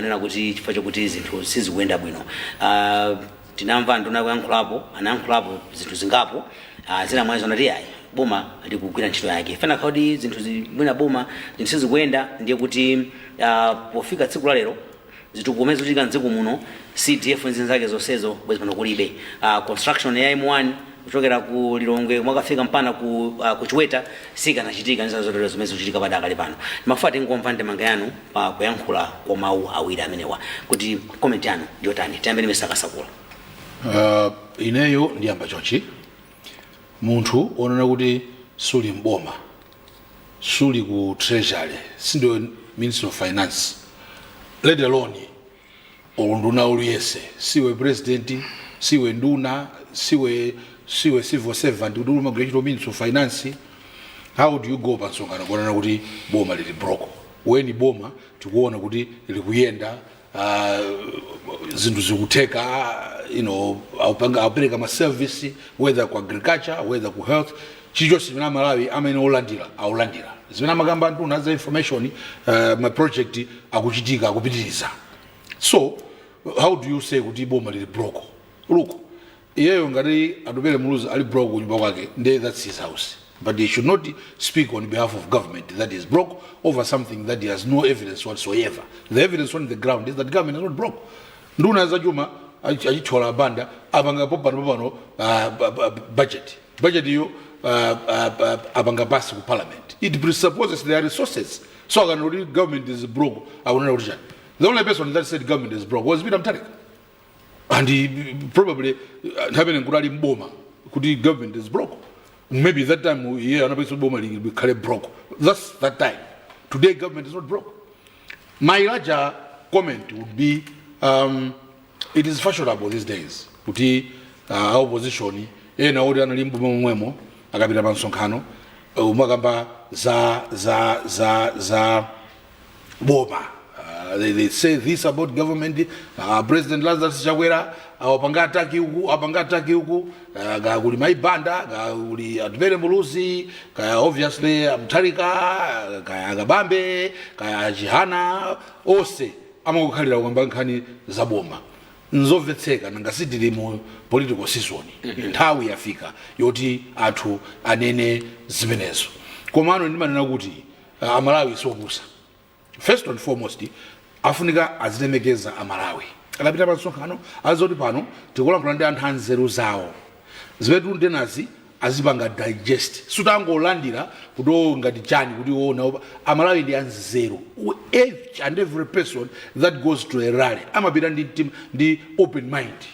Amanena kuti chifukwa chokuti zinthu sizikuyenda bwino. Tinamva nduna kuyankhulapo, anayankhulapo zinthu zingapo, zina mwazo anati ayi, boma likugwira ntchito yake. Fena kuti zinthu mwina boma zinthu sizikuyenda, ndiye kuti pofika tsiku la lero zitukuko zikuchitika mdziko muno, CDF ndi zake zonsezo, bwezi pano kulibe. Construction ya M1 kuchokera ku Lilongwe mwakafika mpana ku Chiweta sikanachitika, ndi zotero zimene zikuchitika padakali pano. Mafuna tingomva ndemanga yanu pa kuyankhula kwa mawu awiri amenewa, kuti comment yanu ndiyotani. Tiyambe ndi Mr. Kasakula. Ineyo ndiyamba chonchi: munthu onena kuti suli mboma, suli ku Treasury, sindiwe Minister of Finance, let alone nduna uliyese, siwe president, siwe nduna, siwe civil servant kuti umagwira ntchito Minister of Finance, how do you go pa msonkhano kuonana kuti boma lili broke, when boma tikuona kuti likuyenda, zinthu zikutheka, apereka ma service, whether ku agriculture, whether ku health, chilichonse chimene Amalawi amene olandira aulandira, zimene amakamba nduna za information, ma project akuchitika, akupitiriza. So how do you say kuti boma lili broke? Look, iyeyo ngati Atupele Muluzi ali broke kunyumba kwake, ndiye that's his house, but he should not speak on behalf of government that is broke over something that he has no evidence whatsoever. The evidence on the ground is that government is not broke. Nduna zachuma achithyola banda apanga popano popano budget iyo apanga pass ku Parliament. It presupposes there are resources. So akana kuti government is broke, akunena kuti chani? The only person that said government is broke was Peter Mutharika, and he probably nthawi imene nkuti ali mboma kuti government is broke. Maybe that time iye anapesa boma likhale broke. That's that time. Today government is not broke. My larger comment would be, it is fashionable these days kuti opposition ena oti anali mboma momwemo akapita pa msonkhano umakamba za boma. They say this about government, President Lazarus Chakwera, awapanga attack uku, apanga attack uku, ka kuli Maibanda, ka kuli Atupele Muluzi, kaya obviously Mutharika, kaya Kabambe, kaya Chihana, onse amakukhalira kukamba nkhani za boma. Nzomvetseka, nanga sitili mu political season? Nthawi yafika yoti anthu anene zimenezo. Komano ndimanena kuti Amalawi sopusa. First and foremost, afunika azilemekeza Amalawi. Akapita pa msonkhano azoti pano tikulankhula ndi anthu anzeru zawo, zimene tikunenazi azipanga digest, sutangolandira kuti o ngati chani, kuti ona Amalawi ndi anzeru. Each and every person that goes to a rally amapita ndi ndi open mind,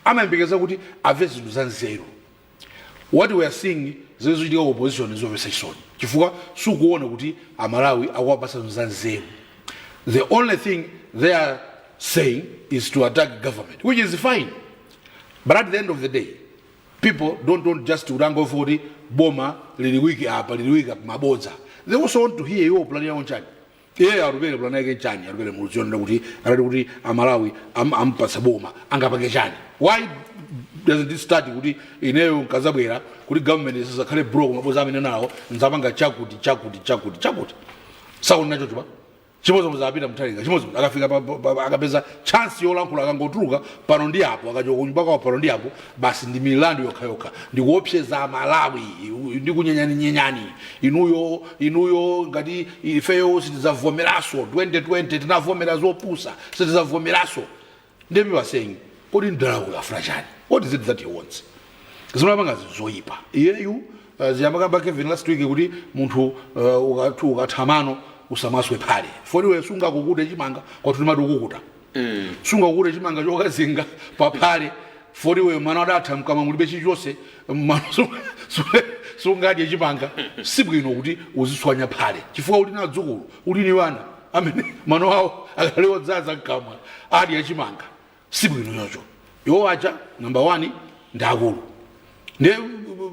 amayembekeza kuti amve zinthu za nzeru. What we are seeing, zimene zikuchitika ku opposition, zomvetsa chisoni, chifukwa sukuona kuti Amalawi akuwapasa zinthu za nzeru. The only thing they are saying is to attack government, which is fine, but at the end of the day people don't want just kuti kuti boma lili weak apa, lili weak apa, mabodza. They also want to hear iwo plan yawo nchani. Iye Atupele plan yake nchani? Atupele Muluzi yonena kuti akati kuti Amalawi ampatsa boma, angapange chani? Why doesn't it start kuti ineyo nkazabwera kuti government isazakhale broke, mabodza amene nawo, nzapanga chakuti, chakuti, chakuti, chakuti? Sakunena nacho chupa chimodzimodzi. Apita Mutharika chimodzimodzi, akafika akapeza chance yolankhula, akangotuluka pano ndi apo, akachoka kunyumba kwawo pano ndi apo, basi ndi milandu yokhayokha, ndikuopseza Malawi, ndi kunyenyani-nyenyani inuyo, inuyo ngati ifeyo sitidzavomeranso 2020, tinavomera zopusa, sitidzavomeranso. Ndiye people are saying, kodi ndalawu afuna chani? What is it that he wants? Zimapanga zoyipa iyeyu. Ziyambakamba Kevin last week kuti munthu ukathamano usamaswe phale, foni iwe sungakukute chimanga, kwathu timati ukukuta, sungakukute chimanga chokazinga pa phale, foni iwe mano adatha mkamwa, mulibe chilichonse, mano sungadye chimanga. Sibwino kuti uzitswanya phale, chifukwa uli na dzukulu, uli ni wana amene mano awo akale odzaza mkamwa, adya chimanga. Sibwino yocho. Iwo aja, number one, ndi akulu, ndiye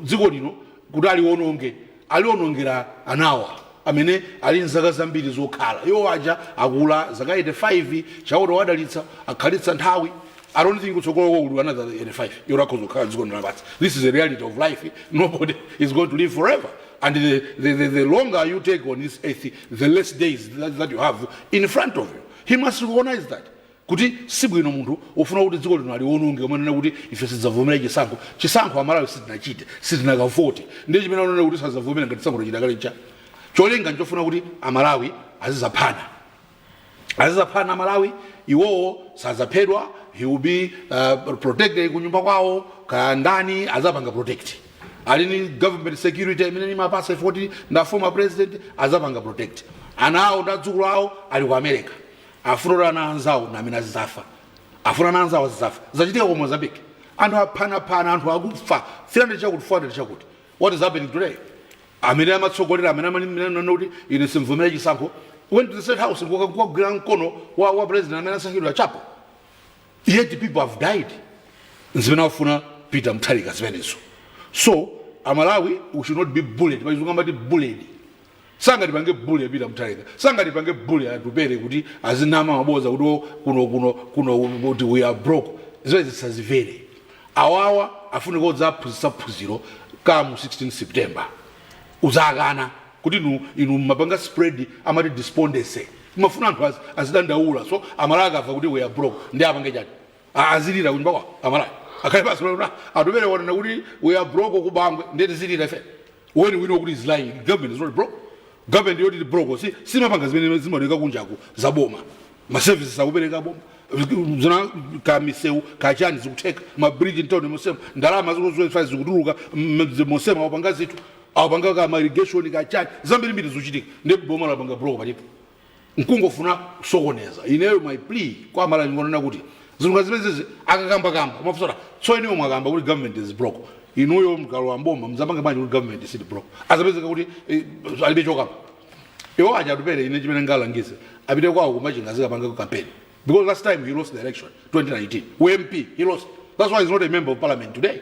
dziko lino kuti aliwononge, aliwonongera anawa amene ali nzaka zambiri zokhala. Iwo aja akula zaka 85, Chauta wadalitsa, akhalitsa nthawi. I don't think kutsogolo kuli another 85 yorakhoza kukhala dziko lino. This is a reality of life. Nobody is going to live forever, and the longer you take on this earth, the less days that you have in front of you. He must recognize that kuti sibwino munthu ufuna kuti dziko lino aliwononge, umanena kuti ife sidzavomera chisankho. Chisankho Amalawi sitinachite, sitinakavote. Ndiye chimene unena kuti sadzavomera ngati chisankho tachita kale cha cholinga nchofuna kuti Amalawi azizaphana, azizaphana Amalawi, iwowo sadzaphedwa. He will be protected kunyumba kwawo, kandani azapanga protect, ali ni government security imene imapasa ifoti nda former president, azapanga protect ana awo ndi adzukulu awo ali ku America. Afuna kuti ana anzawo na amene azizafa, afuna ana anzawo azizafa. Zachitika ku Mozambique, anthu aphanaphana, anthu akufa 300 chakuti, 400 chakuti. What is happening today? Amene amatsogolera, amene amanena kuti ine simvomera chisankho, went to the State House kukagwira mkono wa president amene asankhidwa, Chapo, yet people have died. Zimene afuna Peter Mutharika zimenezo. So Amalawi, we should not be bullied. Pachizungu amati bullied. Sangatipange bully Peter Mutharika, sangatipange bully Atupere kuti azinama maboza kuti oh, kuno kuno kuno kuti we are broke. Zimene zisazimvere. Awawa afunika kudzaphunzitsa phunziro kamu 16 September, uzakana kuti inu mapanga spread amati despondency, mafuna anthu azidandaula. So Amalawi akamva kuti we are broke, ndi apange chani? Azilira kunyumba kwa Amalawi akhale basi Atupere wanena kuti we are broke kubangwe, ndiye tizilira ife when we know kuti is lying? Government is not broke. Government yoti broke si simapanga zimene zimaoneka kunjaku za boma. Ma services akupereka boma zina ka misewu kachani zikutheka, ma bridge in town mosema, ndalama zikuzofa zikutuluka mosema, awapanga zithu, awapanga ka ma irrigation kachani, zambirimbiri zikuchitika. Ndi boma lapanga broke palipo, nkungofuna kusokoneza. Ineyo my plea kwa Amalawi ngonena kuti zinthu zimenezi akakambakamba umafunsana, so inuyo mwakamba kuti government is broke, inuyo mkalowa mboma mzapanga bwanji kuti government is broke? Azapezeka kuti alibe chokamba. Iwo aja Atupere, ine chimene ngalangize, apite kwawo kumachinga azikapanga campaign, because last time he lost the election 2019 UMP he lost. That's why he's not a member of parliament today.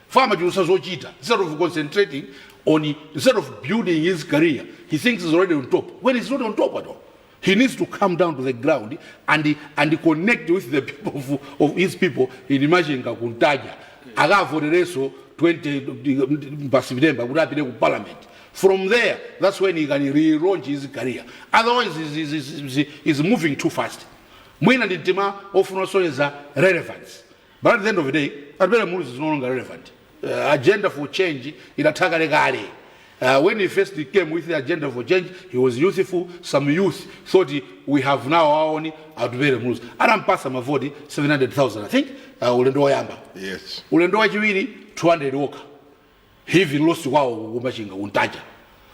Farmer chulusa zochita instead of concentrating on, instead of building his career, he thinks he's already on top when he's not on top at all. He needs to come down to the ground and connect with the people of his people in Machinga, kuntaja akavotereso 20 pa September kuti apite ku parliament. From there, that's when he can relaunch his career. Otherwise he's moving too fast. Mwina ndi mtima ofuna osonyeza relevance, but at the end of the day Atupele Muluzi is no longer relevant. Agenda for Change idatha kalekale. When he first came with the Agenda for Change, he was youthful. Some youth thought we have now our own Atupele Muluzi. Anampasa mavoti 700,000, I think, ulendo woyamba. Ulendo wachiwiri 200 okha. He even lost kwawo kumachinga kuntaja.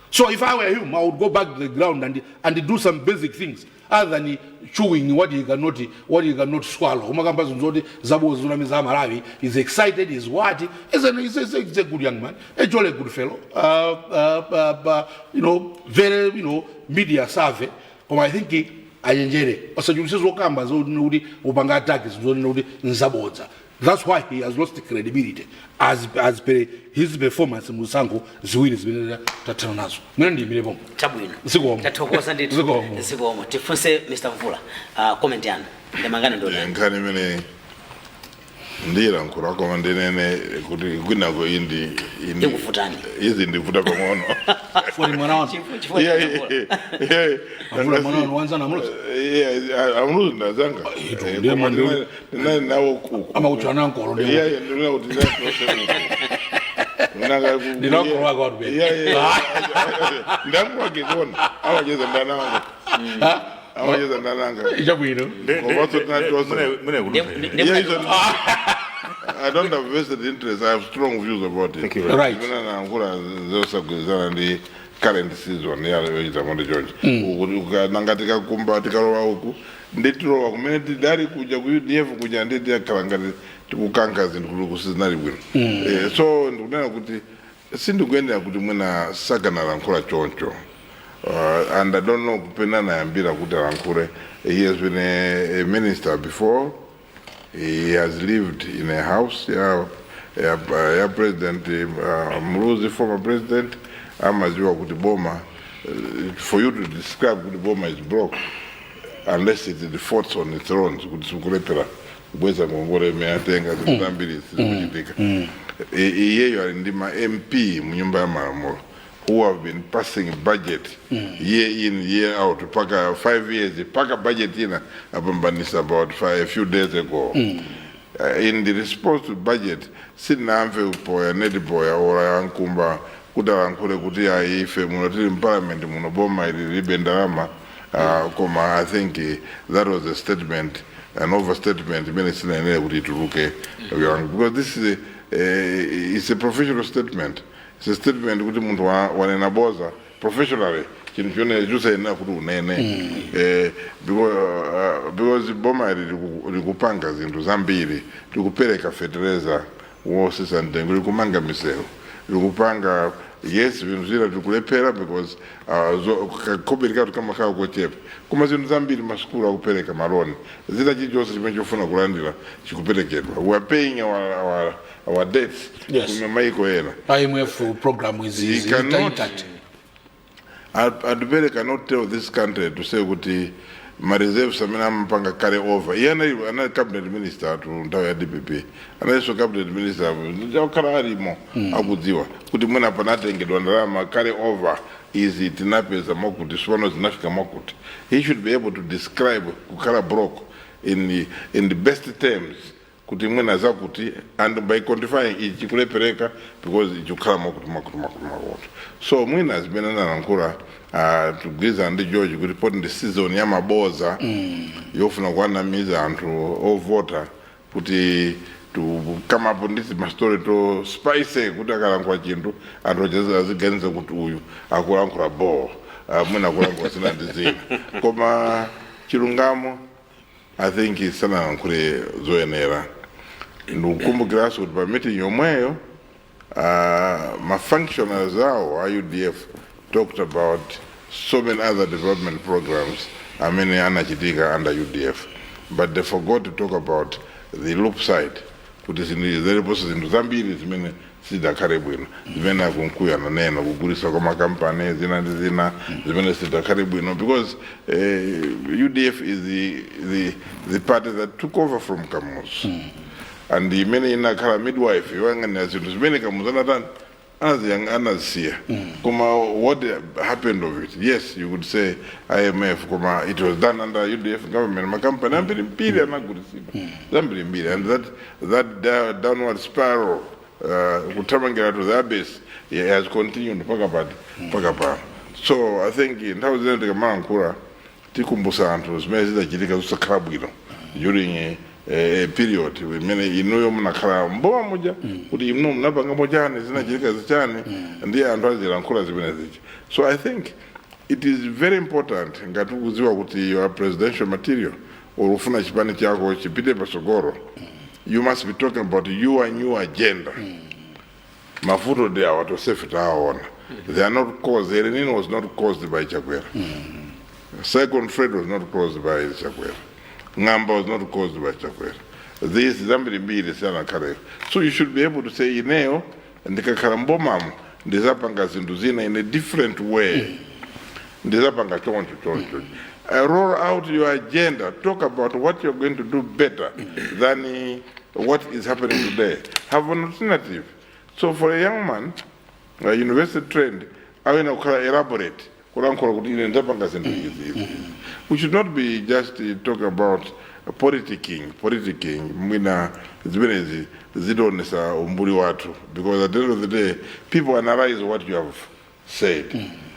So if I were him, I would go back to the ground and do some basic things other than chewing what he cannot swallow. Umakamba zinthu zoti zaboza, zonamiza Amalawi. He's excited, he's what? He's a good young man, a jolly good fellow. Very, media savvy. Koma I think achenjere, asachulutse zokamba zoti kuti upanga attack zoti kuti nzabodza. That's why he has lost credibility as per his performance musankho ziwiri zimene tathana nazo. Mwene ndiyimire pomwe. Chabwino. Zikomo. Tathokoza ndithu. Zikomo. Zikomo. Tifunse Mr Mvula, comment yanu ndemangani ndona. Nkhani imene ndiyilankhula, koma ndinene kuti kwinako indi Ikuvutani. Izi ndivuta pang'ono. Foni mwana wanu. Chifukwa cha Mvula. Mvula mwana wanu wanzana Amuluzi. Amuluzi ndazanga. Ito, ndiye mwandi- Ndinali nawo kuku. Amakutchula nankolo ndiye. Yeah, ndinena kuti Ndinankolo wake watu pene. Ndankolo wake kona amacheza ndananga, amacheza ndananga. Chabwino. Komanso tinati Yeah, I don't have vested interest. I have strong views about it. Thank you very Right. Zimene nayankhula zosagwirizana ndi current season yochita mondo choncho. Nanga tikakumba tikalowa uku nditilowa kumene tidali kuja ku UDF kuja, ndi tiyakhala ngati tikukankha zinthu kuti kusizinali bwino. So ndikunena kuti sindikuyendera kuti mwina sakanalankhula choncho. And I don't know kupena anayambira kuti alankhule. He has been a minister before. He has lived in a house ya President Muluzi, former president. Amaziwa kuti boma, for you to describe kuti boma is broke, unless it defaults on its loans, kuti sikulepera kubweza ngongole imene atenga, zinthu zambiri sizikuchitika. Iyeyo ali ndi ma MP mu nyumba ya malamulo. who have been passing budget year in, year out, paka 5 years, paka budget ina apambanisa about a few days ago. In the response to budget, sinamve Poya, Ned Poya or Ankumba kuti alankhule kuti ayi, ife muno tili mparliament muno, boma ili libe ndalama. Koma I think that was a statement, an overstatement imene sinayenera kuti ituluke, because this is it's a professional statement. It's a statement kuti munthu wanena boza professionally, chinthu chone chosayenera kuti unene, because boma ili likupanga zinthu zambiri, likupereka fetereza wosisa mtengo, likumanga misewu, likupanga, yes, zinthu zina tikulephera because kakhobiri kathu kamakhala kochepa, koma zinthu zambiri, masukulu akupereka maloni, zina chilichonse chimene chofuna kulandira chikuperekedwa. We are paying our debts kuma maiko ena. IMF program is He cannot- intact. Atupele cannot tell this country to say kuti ma reserves amene amapanga carry over. Iye anali cabinet minister tu nthawi ya DPP, analinso cabinet minister, akhala alimo, akudziwa kuti mwina panatengedwa ndalama carry over izi, tinapeza mwakuti, sipano zinafika mwakuti. He should be able to describe kukhala broke in the best terms, kuti mwina zakuti, and by quantifying ichi chikulepereka because ichikukhala mwakuti, mwakuti, mwakuti, mwakuti. So mwina zimene analankhula, tikugwirizana ndi George kuti poti ndi season ya maboza yofuna kuwanamiza anthu ovota, kuti to come up ndi mastori to spice, kuti akalankhula chinthu anthu aziganiza kuti uyu akulankhula bo, mwina akulankhula zina ndi zina, koma chilungamo, I think sanalankhule zoyenera. Ndikukumbukiranso kuti pa meeting yomweyo, ma functionaries awo a UDF talked about so many other development programs amene anachitika under UDF, but they forgot to talk about the loop side, kuti zinthu ziliponso, zinthu zambiri zimene sizidakhale bwino, zimene akunkuya ananena, kugulisa kwa makampani, zina ndi zina zimene sizidakhale bwino, because UDF is the party that took over from Kamuzu and imene inakhala midwife yoyang'anira zinthu zimene Kamuzu anatani, anazisiya. Koma what happened of it? Yes, you could say IMF, koma it was done under UDF government. Makampani ambirimbiri anagulisidwa, zambirimbiri, and that downward spiral, kuthamangira to the abyss, yeah, has continued mpaka pati, mpaka pano. So I think nthawi zina tikamalankhula, tikumbusa anthu zimene zidachitika zosakhala bwino during a period imene inuyo munakhala mboma muja, kuti inu munapanga chani, zinachitika zichani, ndiye anthu azilankhula zimene zija. So I think it is very important, ngati ukudziwa kuti you are presidential material or ufuna chipani chako chipite pasogolo, you must be talking about your new agenda. Mavuto ndi awa, tonsefe tawaona. They are not caused, El Nino was not caused by Chakwera, Cyclone Fred was not caused by Chakwera, ng'amba was not caused by Chakwera. This zambirimbiri sanakhaleyo. So you should be able to say, ineyo ndikakhala mbomamo ndizapanga zinthu zina in a different way, ndizapanga choncho, choncho. Roll out your agenda. Talk about what you're going to do better than what is happening today. Have an alternative. So for a young man, university trained, awena kukhala elaborate kulankhula kuti ine ndapanga zinthu izi, izi. We should not be just talking about politicking, politicking. Mwina zimenezi zidonesa umbuli wathu, because at the end of the day people analyze what you have said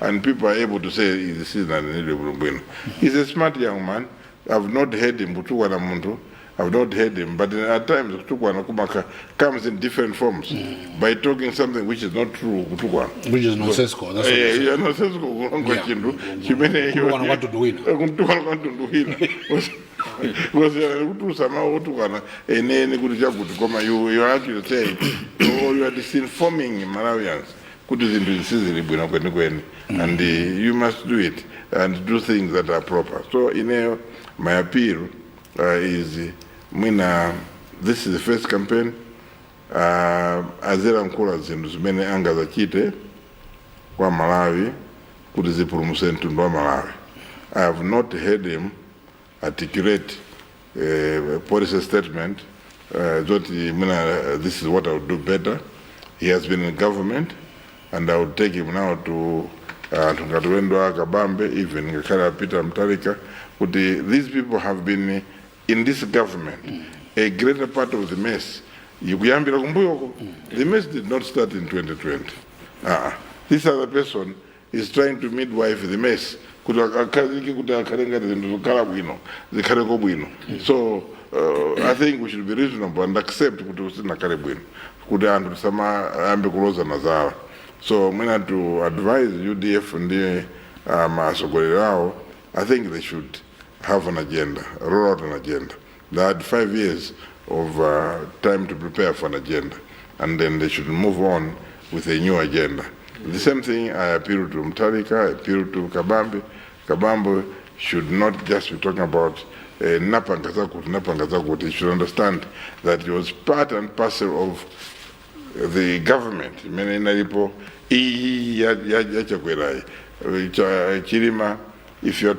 and people are able to say this is nanenedwe bwino. He's a smart young man. I've not heard him kutukwana munthu. I've not heard him, but at times kutukwana kumaka comes in different forms, by talking something which is not true, kutukwana. Which is nonsensical. That's what they say. Yeah, nonsensical kulonga chinthu chimene Kutukwana kwa mtundu wina. Kutukwana kwa mtundu wina, because kutusa mawu otukwana enene kuti chakuti, koma you are actually saying or you are disinforming Malawians kuti zinthu zisizili bwino kwenikweni, and you must do it and do things that are proper. So ineyo my appeal is, mwina this is the first campaign, azilankhula zinthu zimene angazachite kwa Malawi kuti zipulumutse mtundu wa Malawi. I have not heard him articulate a policy statement zoti mwina this is what I would do better. He has been in government. And I would take him now to anthu ngati Wendo Akabambe, even ngakhale Peter Mutharika, kuti these people have been in this government. A greater part of the mess ikuyambira kumbuyoko. The mess did not start in 2020. This other person is trying to midwife the mess kuti akhazike, kuti akhale ngati zinthu zikhala bwino, zikhaleko bwino. So I think we should be reasonable and accept kuti usinakhale bwino, kuti anthu tisamayambe kulozana zala. So mwina to advise UDF ndi atsogoleri awo, I think they should have an agenda, roll out an agenda. They had 5 years of time to prepare for an agenda, and then they should move on with a new agenda. The same thing I appeal to Mutharika, I appeal to Kabambe. Kabambe should not just be talking about napanga zakuti, napanga zakuti. He should understand that he was part and parcel of the government imene inalipo iyi ya Chakwerayi. Chilima, if you are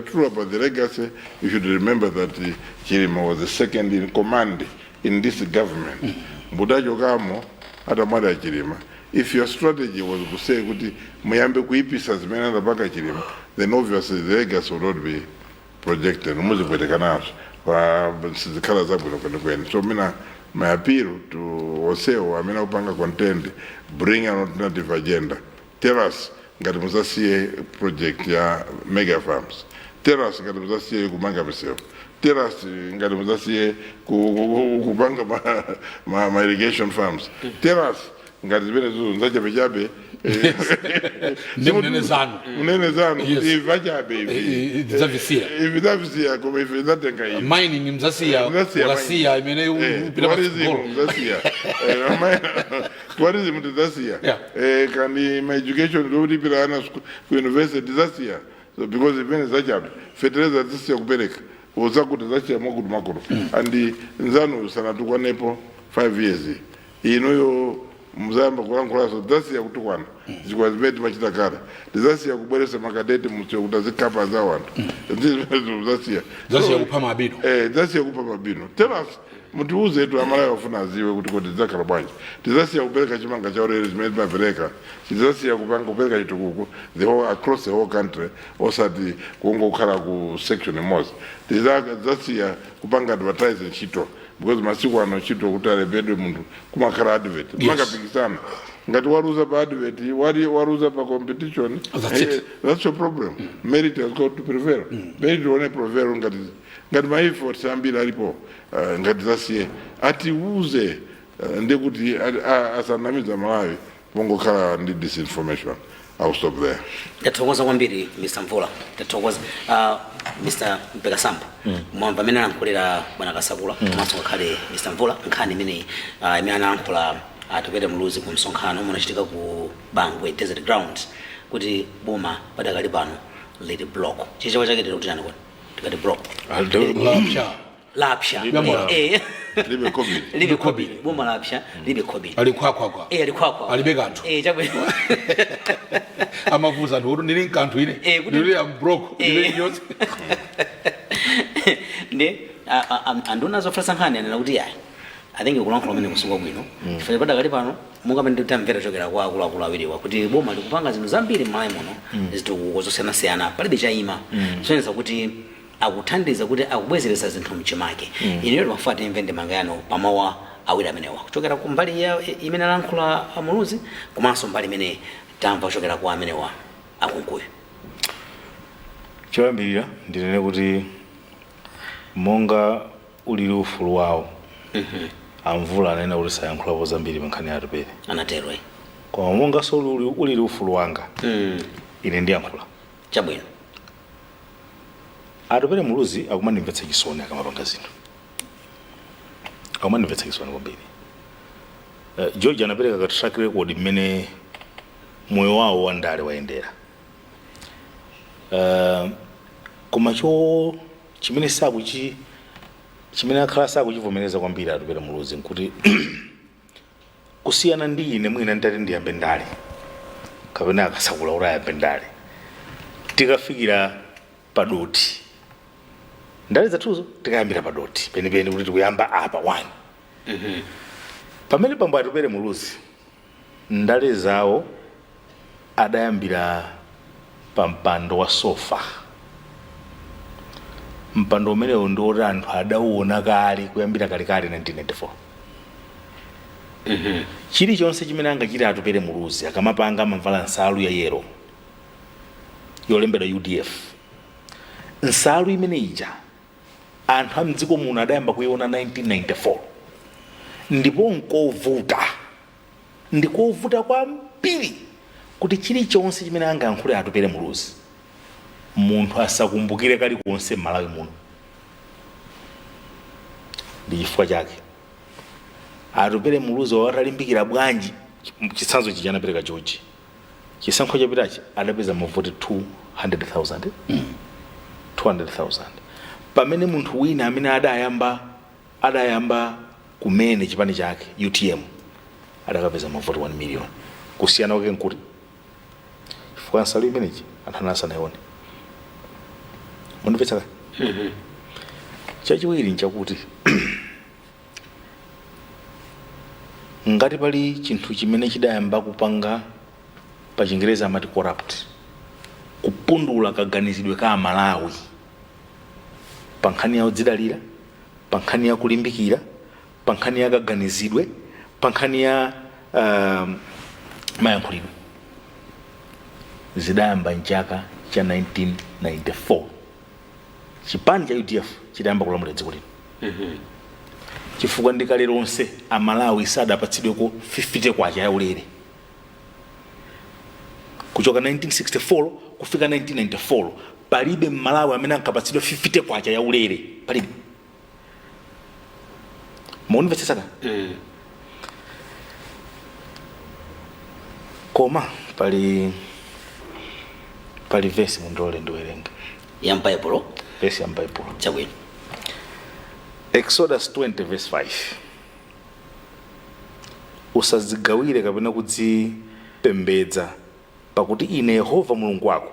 true about the legacy, you should remember that Chilima was the second in command in this government. Mutachokamo, atamwalira Chilima, if your strategy was to say kuti muyambe kuipisa zimene anapanga Chilima, then obviously the legacy will not be projected. Muzipweteka nazo pa sizikhala zabwino kwenikweni. So mina, my appeal to onsewo amene akupanga contend, bring an alternative agenda. Tell us ngati muzasiye project ya mega farms. Tell us ngati muzasiye kumanga misewu. Tell us ngati muzasiye kupanga ma irrigation farms. Tell us ngati zimene zizo nzachabechabe. Ndi munene zanu. Munene zanu. Yes. Ivi vachabe ivi. Ivi dzavisiya. Ivi dzavisiya, koma ivi dzatenga ivi. Mining mzasiya? Mzasiya. Ukasiya imene upita Tourism patsogolo. Mzasiya. Tourism tidzasiya? Kandi ma education, zolipira ana ku university tidzasiya? So because imene zachabe, fertilizer tisiya kupereka, uzakuti zasiya mwakuti makuti, and nzanu sanatukwanepo 5 years inoyo, muzayamba kulankhulaso tidzasiya kutukwana zikwa zimene timachita kale, tidzasiya kubweresa makadeti musiyo kuti azikhapa za wanthu, zasiya. Dzasiya kupha mabino. Dzasiya kupha mabino. Tell us, mutiuze tu, Amalawi afuna aziwe kuti tidzakhala bwanji. Tidzasiya kupereka chimanga cha ulere zimene timapereka? Tidzasiya kupanga kupereka chitukuko the whole, across the whole country, osati kungokhala ku section imodzi? Tidzasiya kupanga advertise ntchito? Because masiku ano ntchito kuti alembedwe munthu kumakhala advert. Kumakapikisana. Ngati waruza pa advert, wari waruza pa competition. That's it. That's your problem. Merit has got to prevail. Merit won't prevail ngati ma efforts ambiri alipo. Ngati zasiye, atiuze, ndekuti asanamiza Malawi pongokhala ndi disinformation. I'll stop there. Tathokoza kwambiri, Mr Mvula, tathokoza. Mr Mpekasamba, mwamva amene analankhulira bwana Kasakula komanso ngakhale Mr Mvula, nkhani imeneyi imene analankhula Atupele Muluzi ku msonkhano munachitika ku Bangwe Desert Ground, kuti boma padakali pano lili block. Chichewa chake tili kuti chani kodi tikati block? Lapsha. Lapsha. Libe. Libe COVID. Libe COVID. Boma lapsha, libe COVID. Ali khwakhwakhwa. Alikhwakhwa. Alibe kanthu. Chabwino. Amavuza anthu kuti ndili nkanthu ine. Eh, ndili am broke. Ndili chonse. Ndi anduna zofalitsa nkhani anena kuti yayi, I think kulankhula kumene kusukwa bwino, chifukwa padakali pano monga pamene tamvera chokera kwa akuluakulu awiriwa kuti boma likupanga zinthu zambiri m'Malawi muno, zitukuko zosiyanasiyana, palibe chayima, zosonyeza kuti akuthandiza kuti akubwezeretsa zinthu mchimake. Ineyo timafuna timve ndemanga yanu pamawu awiri amenewa, kuchokera ku mbali ya imene alankhula Muluzi komanso mbali imene tamva kuchokera kwa amenewa akunkuyu. Choyambirira ndinene kuti monga ulili ufulu wawo, amvula anena kuti sayankhulapo zambiri pa nkhani ya Atupele. Anatero, eh. Koma monganso ulili ufulu wanga, ine ndiyankhula. Chabwino. Atupele Muluzi akumandimvetsa chisoni akamapanga zinthu, akumandimvetsa chisoni kwambiri. George anapereka ka track record mmene moyo wawo wandale wayendera. Koma cho chimene sakuchi chimene akhala sakuchivomereza kwambiri Atupele Muluzi nkuti kusiyana ndi ine, mwina nditati ndiyambe ndale kapena akasakula kuti ayambe ndale, tikafikira padoti ndale zathuzo tikayambira padoti penipeni kuti tikuyamba apa 1, pamene bambo Atupele Muluzi ndale zawo Adayambira pa mpando wa sofa. Mpando umenewo ndi woti anthu adauona kale kuyambira kalekale 1994. Chilichonse chimene angachite Atupele Muluzi, akamapanga amamvala nsalu ya yellow yolembedwa UDF. Nsalu imene ija anthu a mdziko muno adayamba kuiona 1994, ndipo nkovuta, ndikovuta kwambiri kuti chilichonse chimene angayankhule Atupele Muluzi munthu asakumbukire kalikonse m'Malawi muno. Ndi chifukwa chake Atupele Muluzi watalimbikira bwanji, chitsanzo chija anapereka George, chisankho chapitachi adapeza mavoti 200,000, 200,000, pamene munthu wina amene adayamba kumene chipani chake UTM adakapeza mavoti 1 million. Kusiyana kwake nkuti chifukwa nsalu imeneji anthu anasanayione. Mundimvetsa? Chachiwiri nchakuti ngati pali chinthu chimene chidayamba kupanga, pa Chingereza amati corrupt, kupundula kaganizidwe ka Amalawi pa nkhani ya kudzidalira, pa nkhani ya kulimbikira, pa nkhani ya kaganizidwe, pa nkhani ya mayankhulidwe, zidayamba mchaka cha 1994 chipani cha UDF chidayamba kulamulira dziko lino, chifukwa ndi kale lonse Amalawi sadapatsidweko 50 kwacha yaulere. Kuchoka 1964 kufika 1994 palibe Mmalawi amene ankapatsidwa 50 kwacha yaulere, palibe. Mukumvetsetsaka? Koma pali vesi, mundilole ndiwerenge. Ya m'Baibulo? Vesi ya m'Baibulo. Chabwino. Exodus 20 verse 5: "Usadzigawire kapena kudzipembedza, pakuti ine Yehova Mulungu wako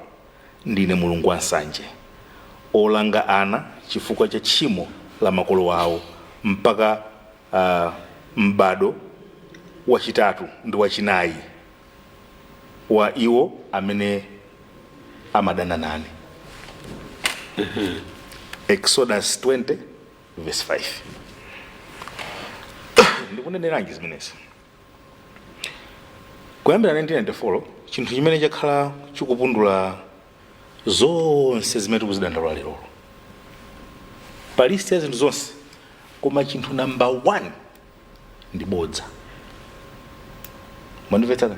ndine Mulungu wa nsanje, olanga ana chifukwa cha tchimo la makolo awo mpaka m'bado wachitatu ndi wachinayi wa iwo amene amadana nane." Exodus 20 verse 5. Ndikuneneranji zimenezi? Kuyambira 1994 chinthu chimene chakhala chikupundula zonse zimene tikuzidandaula lerolo pa list ya zinthu zonse, koma chinthu number one ndi bodza. Mwandimvetsaka?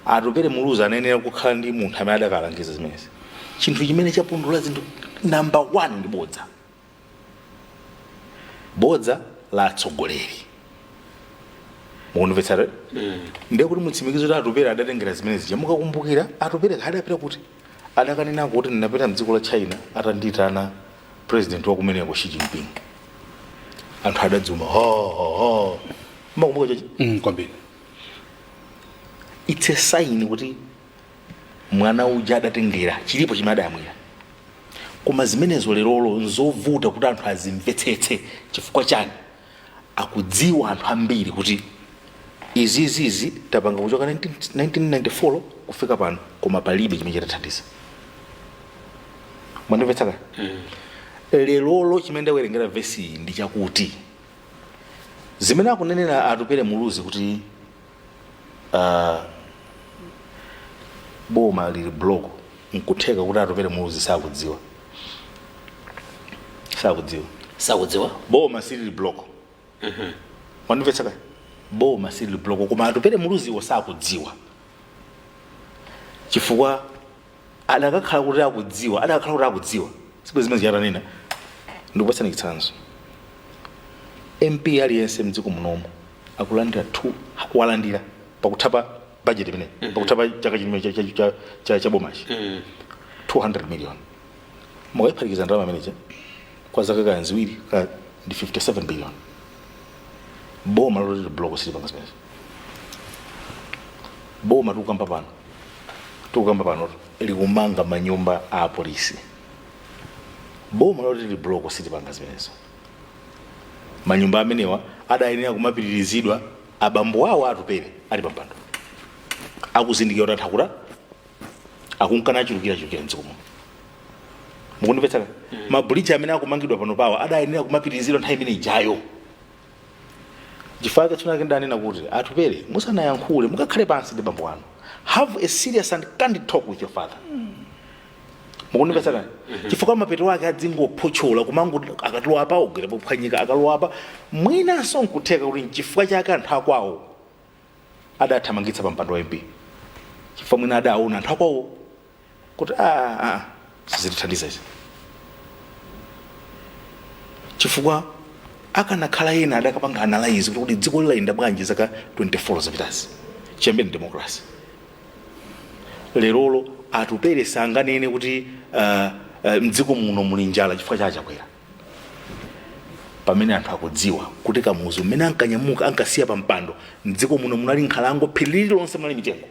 Atupele Muluzi anayenera kukhala ndi munthu amene adakalangiza zimenezi. Chinthu chimene chapundula zinthu number one ndi bodza, bodza la atsogoleri. Mukundimvetsera? Ndiye kuti mutsimikize kuti Atupele adatengera zimene zija. Mukakumbukira, Atupele adapita kuti adakanena kuti, "Ndinapita mdziko la China atandiyitana president wakumeneko Xi Jinping." Anthu adadzuma ho ho ho. Mumakumbuka chochi? Kwambiri. It's a sign kuti mwana uja adatengera chilipo chimene adayamwira. Koma zimenezo lerolo nzovuta kuti anthu azimvetsetse. Chifukwa chani? Akudziwa anthu ambiri kuti izizizi tapanga kuchoka 19 1994 kufika pano, koma palibe chimene chitathandiza. Mwandimvetsaka? Lerolo chimene ndawerengera vesi iyi ndi chakuti zimene akunenera Atupele Muluzi kuti boma lili block, nkutheka kuti Atupele Muluzi sakudziwa, sakudziwa. Sakudziwa? Boma silili block. Mwandimvetsaka? Boma silili block, koma Atupele Muluziwo sakudziwa, chifukwa adakakhala kuti akudziwa, adakakhala kuti akudziwa siku zimene zichatanena. Ndikupatsani chitsanzo: MP aliyense mdziko munomu akulandira 2, walandira pakutha pa budget imene, pakutha pa chaka chimene cha bomachi, 200 million. Mukayiphatikiza ndalama imeneja kwa zaka kaya ziwiri ka ndi 57 billion. Boma loti block silipanga zimenezi. Boma tikukamba pano likumanga manyumba a apolisi. Boma loti li block silipanga zimenezo. Manyumba amenewa adayenera kumapitirizidwa abambo awo Atupele ali pampando, akuzindikira kuti anthu akuta Akunkana achulukira achulukira mdziko muno. Mukundimvetsa? Mabridge amene akumangidwa pano pawa adayenera kumapitirizidwa nthawi imene ijayo. Chifukwa tsono ake ndanena kuti Atupere musanayankhule, mukakhale pansi ndi bambo wanu, have a serious and candid talk with your father. Mukundimvetsa kani? Chifukwa mapeto ake adzingophotchola, kumango akatilowa apa ogwera pophwanyika, akalowa apa mwinanso nkutheka kuti nchifukwa chake anthu akwawo adathamangitsa pa mpando wa MP, chifukwa mwina adaona anthu akwawo kuti sizitithandiza izi. Chifukwa akanakhala ena adakapanga analyze kuti dziko lilayenda bwanji zaka 24 zapitazi chiyambeni democracy. Lerolo Atupere sanganene kuti mdziko muno muli njala chifukwa cha Achakwera, pamene anthu akudziwa kuti Kamuzu mmene ankanyamuka ankasiya pa mpando, mdziko muno munali nkhalango, phiri lililonse munali mitengo.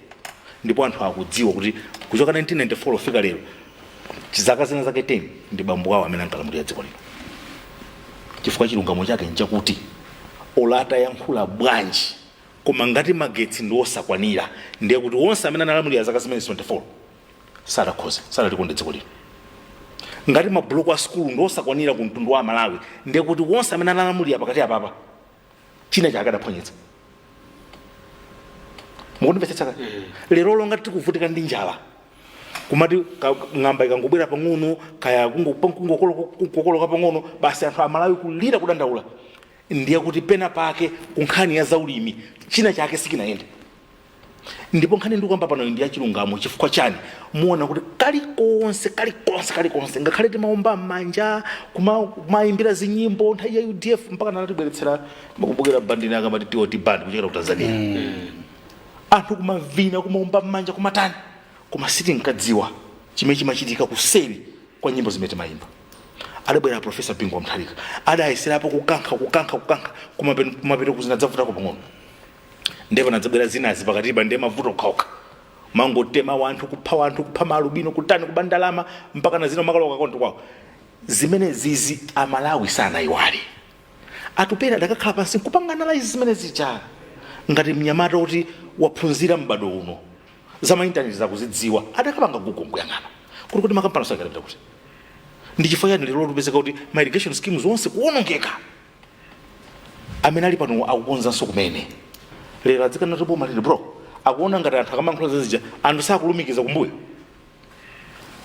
Ndipo anthu akudziwa kuti kuchoka 1994 kufika lero, zaka zina zake 10, ndi bambo awo amene ankalamulira dziko lino. Chifukwa chilungamo chake nchakuti olata yankhula bwanji, koma ngati magetsi ndi osakwanira, ndiye kuti onse amene analamulira zaka zimene 24 sadakhoze, sadalikonde dziko lino. Ngati mabuloko a sukulu ndi osakwanira ku mtundu wa Malawi, ndiye kuti onse amene analamulira pakati apapa china chake adaphwanyitsa. Mukundimvetsetsa? Lero ngati tikuvutika ndi njala, kumati ng'amba ikangobwera pang'ono, kaya kungokoloka pang'ono basi, anthu Amalawi kulira, kudandaula, ndiye kuti pena pake ku nkhani ya zaulimi china chake sikinayende. Ndipo nkhani ndikuyamba pano ndi yachilungamo. Chifukwa chani? Muona kuti kalikonse kalikonse kalikonse, ngakhale timaomba m'manja, kumayimbira zinyimbo nthawi ya UDF, mpaka natibweretsera, makumbukira bandini akamati TOT band kuchokera ku Tanzania, anthu kumavina, kumaomba m'manja, kumatani, koma sitinkadziwa chimene chimachitika kuseri kwa nyimbo zimene timayimba. Adabwera Professor Bingu wa Mutharika, adayeserapo kukankha, kukankha, kukankha, kumapeto kuzinadzavutako pang'ono. Ndipo nadzabwera zinazi pakatipa, ndiye mavuto okhaokha, mangotema wanthu, kupha wanthu, kupha maalubino, kutani, kuba ndalama, mpaka na zina makaloka konto kwawo. Zimene zizi Amalawi sanayiwale. Atupere adakakhala pansi nkupanga analyze zimene zija ngati mnyamata kuti waphunzira m'bado uno, za maintaneti zakuzidziwa, adakapanga Google nkuyang'ana kuti makampani sakalipita kuti. Ndi chifukwa chani lero lupezeka kuti ma irrigation schemes onse kuwonongeka, amene ali pano akukonzanso kumene? Lero adzikana kuti boma lili bro, akuona ngati anthu akamankhula zazija anthu sakulumikiza kumbuyo.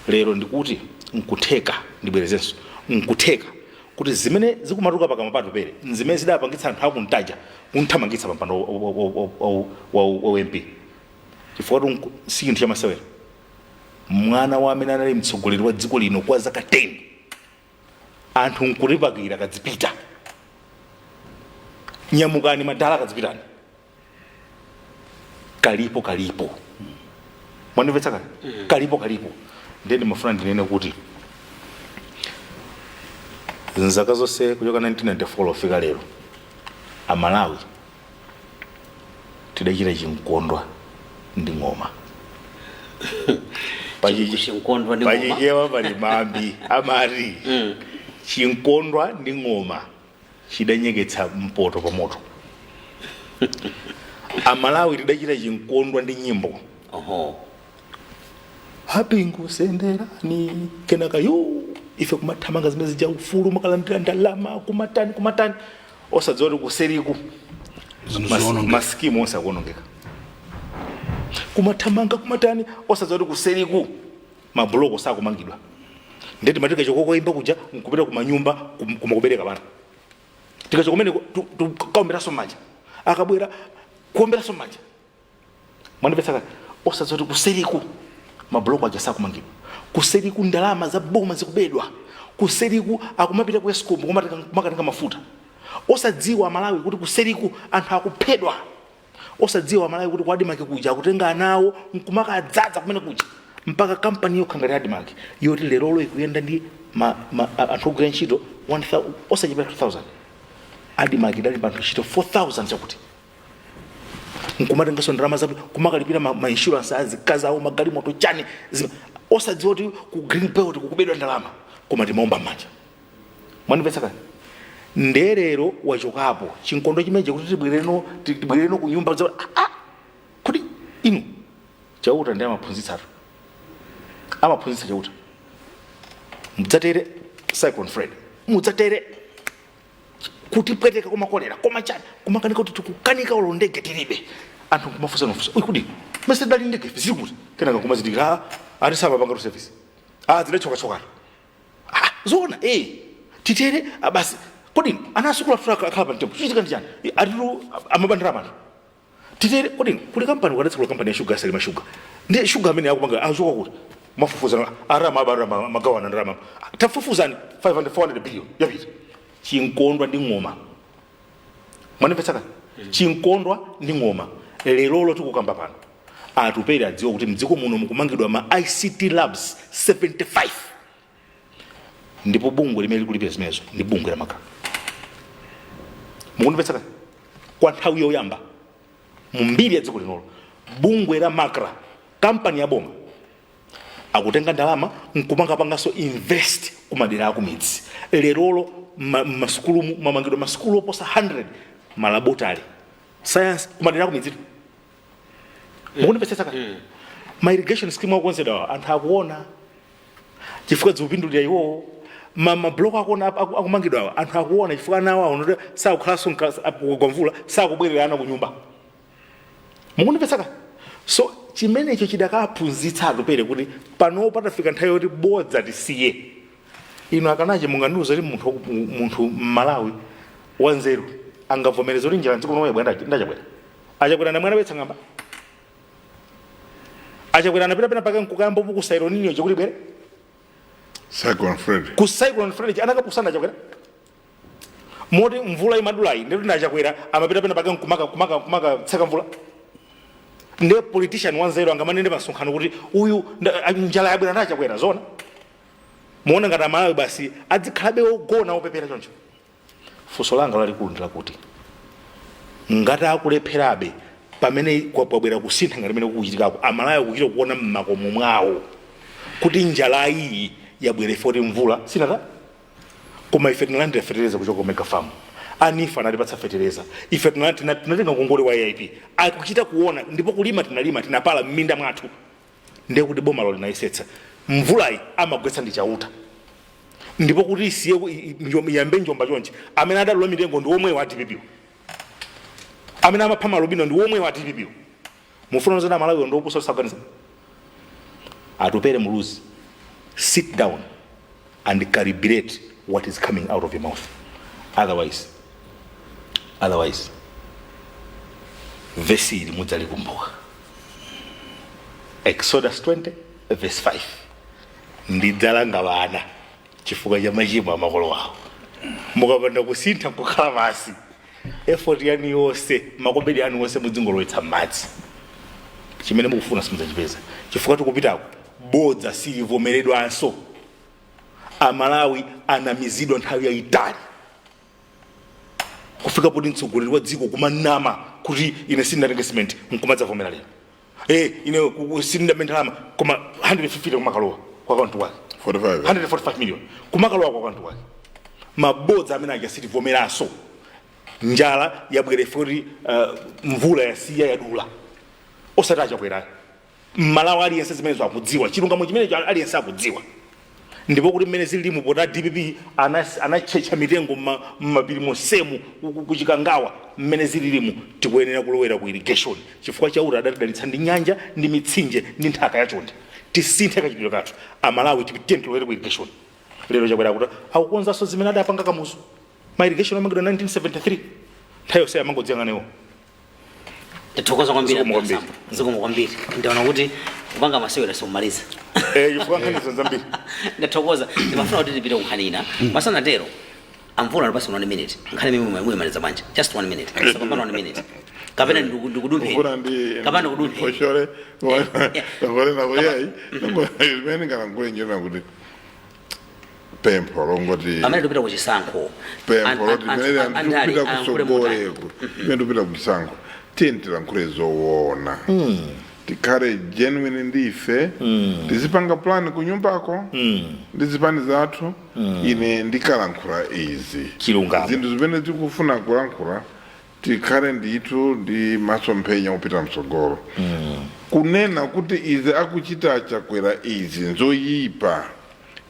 Lero ndikuti nkutheka, ndibwerezenso, nkutheka kuti zimene zikumatuka pakamwa pa Atupere nzimene zidapangitsa anthu akuntaja kunthamangitsa pa mpando wa MP, chifukwa si chinthu chamasewera. Mwana wa amene anali mtsogoleri wa dziko lino kwa zaka 10, anthu nkulipakira kadzipita, nyamukani madala, kadzipitani, kalipo kalipo. Mwandimvetsa kale? Kalipo kalipo. Ndiye ndimafuna ndinene kuti nzaka zonse kuchoka 1994 kufika lero, Amalawi tidachita chinkondwa ndi ng'oma. Chinkondwa ndi ng'oma. Pachichewa pali mambi amati chinkondwa ndi ng'oma chidanyeketsa mpoto pa moto. Amalawi tidachita chinkondwa ndi nyimbo. Apingu senderani, kenaka yo ife kumathamanga zimene zija, ufulu makalandira ndalama, kumatani kumatani, osadziwa kuti kuseriku zinthu zionongeka. Masikimu onse akuonongeka. Kumathamanga, kumatani, osadziwa kuti kuseriku mabuloko sakumangidwa. Ndeti matika chokokoimba kuja nkupita kumanyumba kumakubereka bana, tikacho kumene kaomberanso manja, akabwera kuomberanso manja. Mwandipetsa kale? Osadziwa kuti kuseriku mabuloko aja sakumangidwa, kuseriku ndalama za boma zikubedwa, kuseriku akumapita ku ESCOM kumakatenga mafuta. Osadziwa Malawi kuti kuseriku anthu akuphedwa. Osadziwa Malawi kuti ku ADMARC kuja akutenga anawo nkumakadzaza kumene kuja, mpaka kampani yokha ngati ADMARC yoti lerolo ikuyenda ndi anthu ogwira ntchito 1000, osachepera 2000, ADMARC idali pa anthu ntchito 4000 chakuti, nkumatenganso ndalama zapo kumakalipira ma insurance azikazi awo, magalimoto, chani, osadziwa kuti ku Green Belt kukubedwa ndalama, koma timaomba m'manja. Mwandimvetsa kani? Nderero wachokapo chinkondo chimenechi kuti tibwereno, tibwereno ku nyumba ah, ah, kuti inu Chauta ndi amaphunzitsatu. Amaphunzitsa Chauta, mudzatere Cyclone Freddy, mudzatere kutipweteka, koma kolera, koma chani, kumakanika kuti tikukanika, ulo ndege tilibe. Anthu kumafunsa nofunsa, uyi kuti mese dali ndege zili kuti? Kenaka kumazindikira, ati samapanga service, ah, zidachokachoka. Ah, zoona, eh, titere, ah, basi. Kodi ana asukulu athu akhala pa mtembo, chichitika ndi chani? Atitu amabandira anthu. Titere, kodi kuli kampani, ukadatsegula kampani ya shuga, asalima shuga, ndi shuga amene akupanga achoka kuti? Mafufuzana, arama abara magawana ndalama, tafufuzani, 500 400 billion yapita. Chinkondwa ndi ng'oma, mwanimvetsaka? Chinkondwa ndi ng'oma. Lerolo tikukamba pano, Atupere adziwa kuti mdziko muno mukumangidwa ma ICT labs 75, ndipo bungwe limene likulipira zimenezo ndi bungwe la MACRA. Mukundimvetsaka? Kwa nthawi yoyamba mu mbiri ya dziko linolo, bungwe la MACRA, kampani ya boma, akutenga ndalama nkumangapanganso invest kumadera akumidzi. Lerolo mmasukulumu mamangidwa masukulu oposa 100, ma laboratory science kumadera akumidzi. Mukundimvetsetsa? Ma irrigation scheme akukonzedwa, anthu akuona chifukwa zikupindulira iwowo. Ma block akuona akumangidwa awa, anthu akuona chifukwa ana awo aona kuti sakukhalanso kugwa mvula, sakubwerera ana ku nyumba. Mukundimvetsaka? So chimenecho chidakaphunzitsa Atupere kuti pano patafika nthawi yoti bodza tisiye. Inu akanache mungandiuza kuti munthu munthu mmalawi wanzeru angavomereze kuti njala mdziko muno yabwera ndachakwera? Achakwera ndamwe anabetsa ng'amba? Achakwera anapita pena pake nkukayamba pukusa El Niño chikuti bwere? Cyclone Freddy. Ku Cyclone Freddy anakapusana Achakwera, moti mvula imadulayi ndikuti ndachakwera amapita pena pake nkumaka kumaka kumaka tseka mvula. Ndiye politician wanzeru angamanene pasonkhano kuti uyu njala yabwera ndachakwera? Zona muona ngati Amalawi basi adzikhalabe ogona opepera choncho? Funso langa lalikulu ndilakuti ngati akulepherabe pamene kwabwera kusintha ngati mene kukuchitikako, Amalawi akuchita kuona mmakomo mwawo kuti njala iyi yabwera ife kuti mvula sinata, koma ife tinalandira fetereza kuchoka ku Mega Farm, a NEEF anatipatsa fetereza, ife tinatenga ngongole wa AIP, akuchita kuona, ndipo kulima tinalima, tinapala m'minda mwathu, ndiye kuti bomalo linayesetsa. Mvulayi amagwetsa ndi Chauta, ndipo kuti isiye iyambe njomba chonchi, amene adalula mitengo ndi omwe wa DPP, amene amapha malubino ndi omwe wa DPP. Mufuna zona Malawi ndi opusa osaganiza? Atupere Muluzi, sit down and calibrate what is coming out of your mouth, otherwise vesi ili mudzalikumbuka, Exodus 20 verse 5: "Ndidzalanga vana chifukwa cha machimo a makolo awo." Mukapanda kusintha kukhala pasi, effort yanu yonse, makobedi anu onse mudzingolowetsa m'madzi. Chimene mukufuna simudzachipeza, chifukwa tikupitako bodza silivomeredwanso. Amalawi anamizidwa nthawi yayitali kufika poti mtsogoleri wa dziko kumanama kuti ine sindinatenge simenti, nkumadzavomera lero, eh, ine sindinambe ndalama, koma 150 kumakalowa kwa akaunti wake. 45. 145 million kumakalowa kwa akaunti wake. Mabodza amene aja sitivomeranso. Njala yabwera ife kuti mvula yasiya, yadula, osati Achakwerayo. Mmalawi aliyense zimenezo akudziwa, chilungamo chimenecho aliyense akudziwa. Ndipo kuti mmene zilili pota DPP anatchetcha mitengo mmapiri monsemu kuchikangawa, mmene zililimu tikuyenera kulowera ku irrigation, chifukwa Chauta adatidalitsa ndi nyanja ndi mitsinje ndi nthaka yachonde. Tisinthe kachitidwe kathu, Amalawi, tiye tilowere ku irrigation. Lero Chakwera kuti akukonzanso zimene adapanga Kamuzu, ma irrigation amangidwa 1973, nthawi yonse amangodziyang'anewo. Tathokoza kwambiri. Zikomo kwambiri. Sambo. Zikomo kwambiri. Ndaona kuti kupanga masewera sikumaliza. Eh, chifukwa nkhanizo zambiri. Ndathokoza. Ndimafuna kuti tipite kunkhani ina. Masanatero, amvula alipasi 1 minute, nkhani imene muyimaliza bwanji? Just 1 minute, sapambana 1 minute, kapena ndikudumpheni? Kufuna ndi Kapena ndikudumpheni? Foshore ngolena kuyayi imene ngalankhule njena kuti pempho longoti Pamene tikupita kuchisankho, pempho loti pamene anthu andali tikupita ayankhule motani? kusogoleku, pamene tikupita kuchisankho, tiye tilankhule zoona, tikhale genuine ndife, tizipanga plan kunyumbako ndi zipani zathu. Ine ndikalankhula izi, Chilungamo. zinthu zimene tikufuna kulankhula. Tikhale ndithu ndi masomphenya opita mtsogolo, kunena kuti izi akuchita Chakwera izi nzoyipa,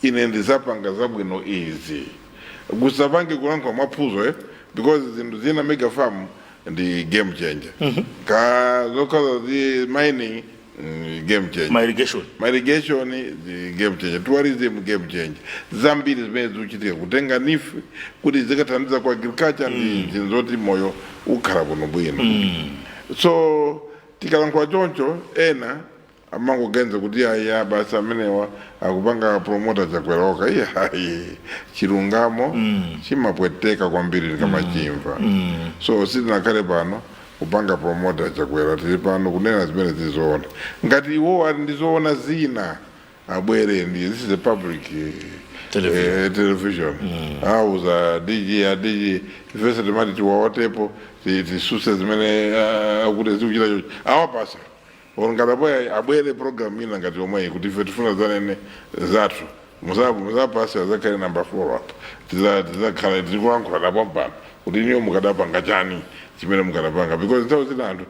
ine ndizapanga zabwino izi. Kusapange kulankhula mwaphuzo, eh? Because zinthu zina, mega farm ndi game changer, ka zokhaza zi mining, game changer. Ma irrigation. Ma irrigation ndi game changer, tourism game changer, zambiri zimene zikuchitika, kutenga NEEF kuti zikathandiza ku agriculture, ndi zinthu zoti moyo ukhala bwino bwino. So tikalankhula choncho, ena amangoganiza kuti aya basi, amenewa akupanga promote Chakwera okha. Iyayi, chilungamo chimapweteka kwambiri tikamachimva. So sitinakhale pano kupanga promote Chakwera, tili pano kunena zimene zizoona. Ngati iwo ali ndizoona zina, abwere. Ndi this is a public television. Television auza DG, a DG, ifenso timati tiwaotepo, tisuse zimene akuti zikuchita chochi, awapasa or ngati apoya abwere program ina ngati yomweyi kuti ife tifuna zanene zathu, musapase, azakhale number 4 apa. Tizakhala tikulankhula napo mpano kuti iniyo mukadapanga chani chimene mukadapanga, because nthawi zina anthu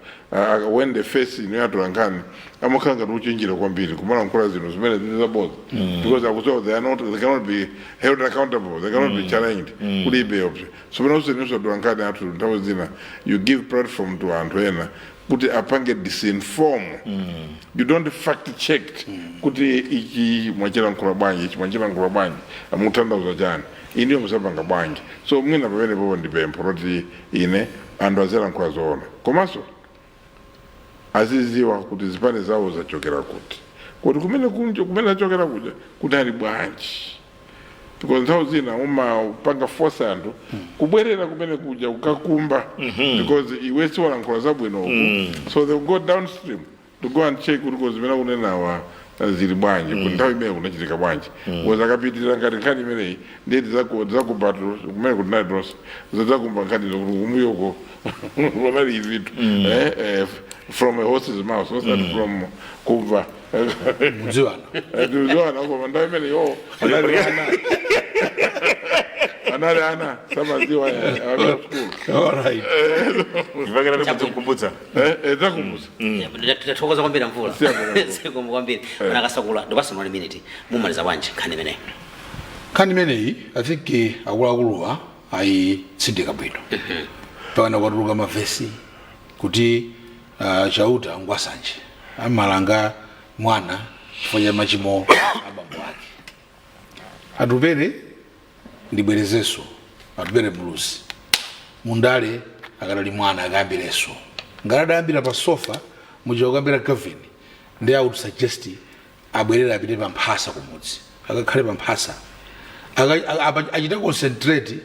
when they face iniyo atolankhani amakhala ngati uchenjera kwambiri kumalankhula zinthu zimene zili zabodza, because akudziwa they cannot be held accountable, they cannot be challenged, kulibe option. So pano inunso atolankhani athu, nthawi zina you give platform to anthu ena kuti apange disinform. You don't fact check kuti ichi mwachilankhula bwanji, ichi mwachilankhula bwanji, mukutanthauza chani, iniyo musapanga bwanji. So mwina pamene popo ndi pempho loti ine anthu azilankhula zoona, komanso aziziwa kuti zipani zawo zachokera kuti, kuti kumene kunjo kumene achokera kuja kunali bwanji, because nthawi zina umapanga force anthu kubwerera kumene kuja kukakumba, because iwe siwalankhula zabwino uku, so they go downstream to go and check kuti ko zimene akunenawa zili bwanji, kuti nthawi imene kunachitika bwanji, because akapitirira ngati nkhani imeneyi, ndiye tizakumbatu kumene kuti nali tonse tidzakumba nkhani zokuti kumuyoko kunali ivitu, from a horse's mouth, osati from kumva. Mudziwana. Tiziwana, koma nthawi imene yo anali ana, anali ana samaziwa akapita school. All right. Ipakira ndikukumbutsa. Takumbutsa. Tathokoza kwambiri, Mvula. Siyabonga. Zikomo kwambiri. Anakasakula, ndipasana minute, mumaliza bwanji nkhani imeneyi? Nkhani imeneyi, I think akuluakuluwa ayitsindika bwino. Pakana kwatuluka mavesi kuti Chauta ngwasanje, amalanga mwana chifukwa cha machimo abambo ake. Atupere, ndibwerezenso, Atupere Muluzi mundale akadali mwana, akayambirenso ngati adayambira pa sofa muja kukambira Gavin. Ndi I would suggest abwerere, apite pa mphasa kumudzi, akakhale pa mphasa, achite concentrate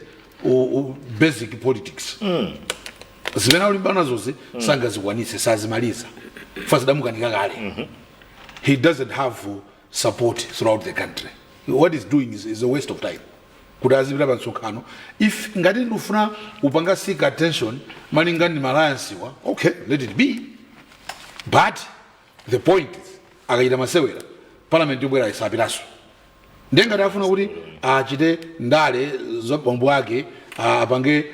basic politics. Zimene akulimbana nazozi sangazikwanitse, sazimaliza, fa zidamukanika kale. He doesn't have support throughout the country. What he's doing is a waste of time kuti azipita pa msonkhano. If ngati ndikufuna kupanga seek attention malinga ndi ma alliance wa, okay, let it be, but the point is akachita masewera, parliament yobwera isapitanso. Ndiye ngati afuna kuti achite ndale za bambo ake, apange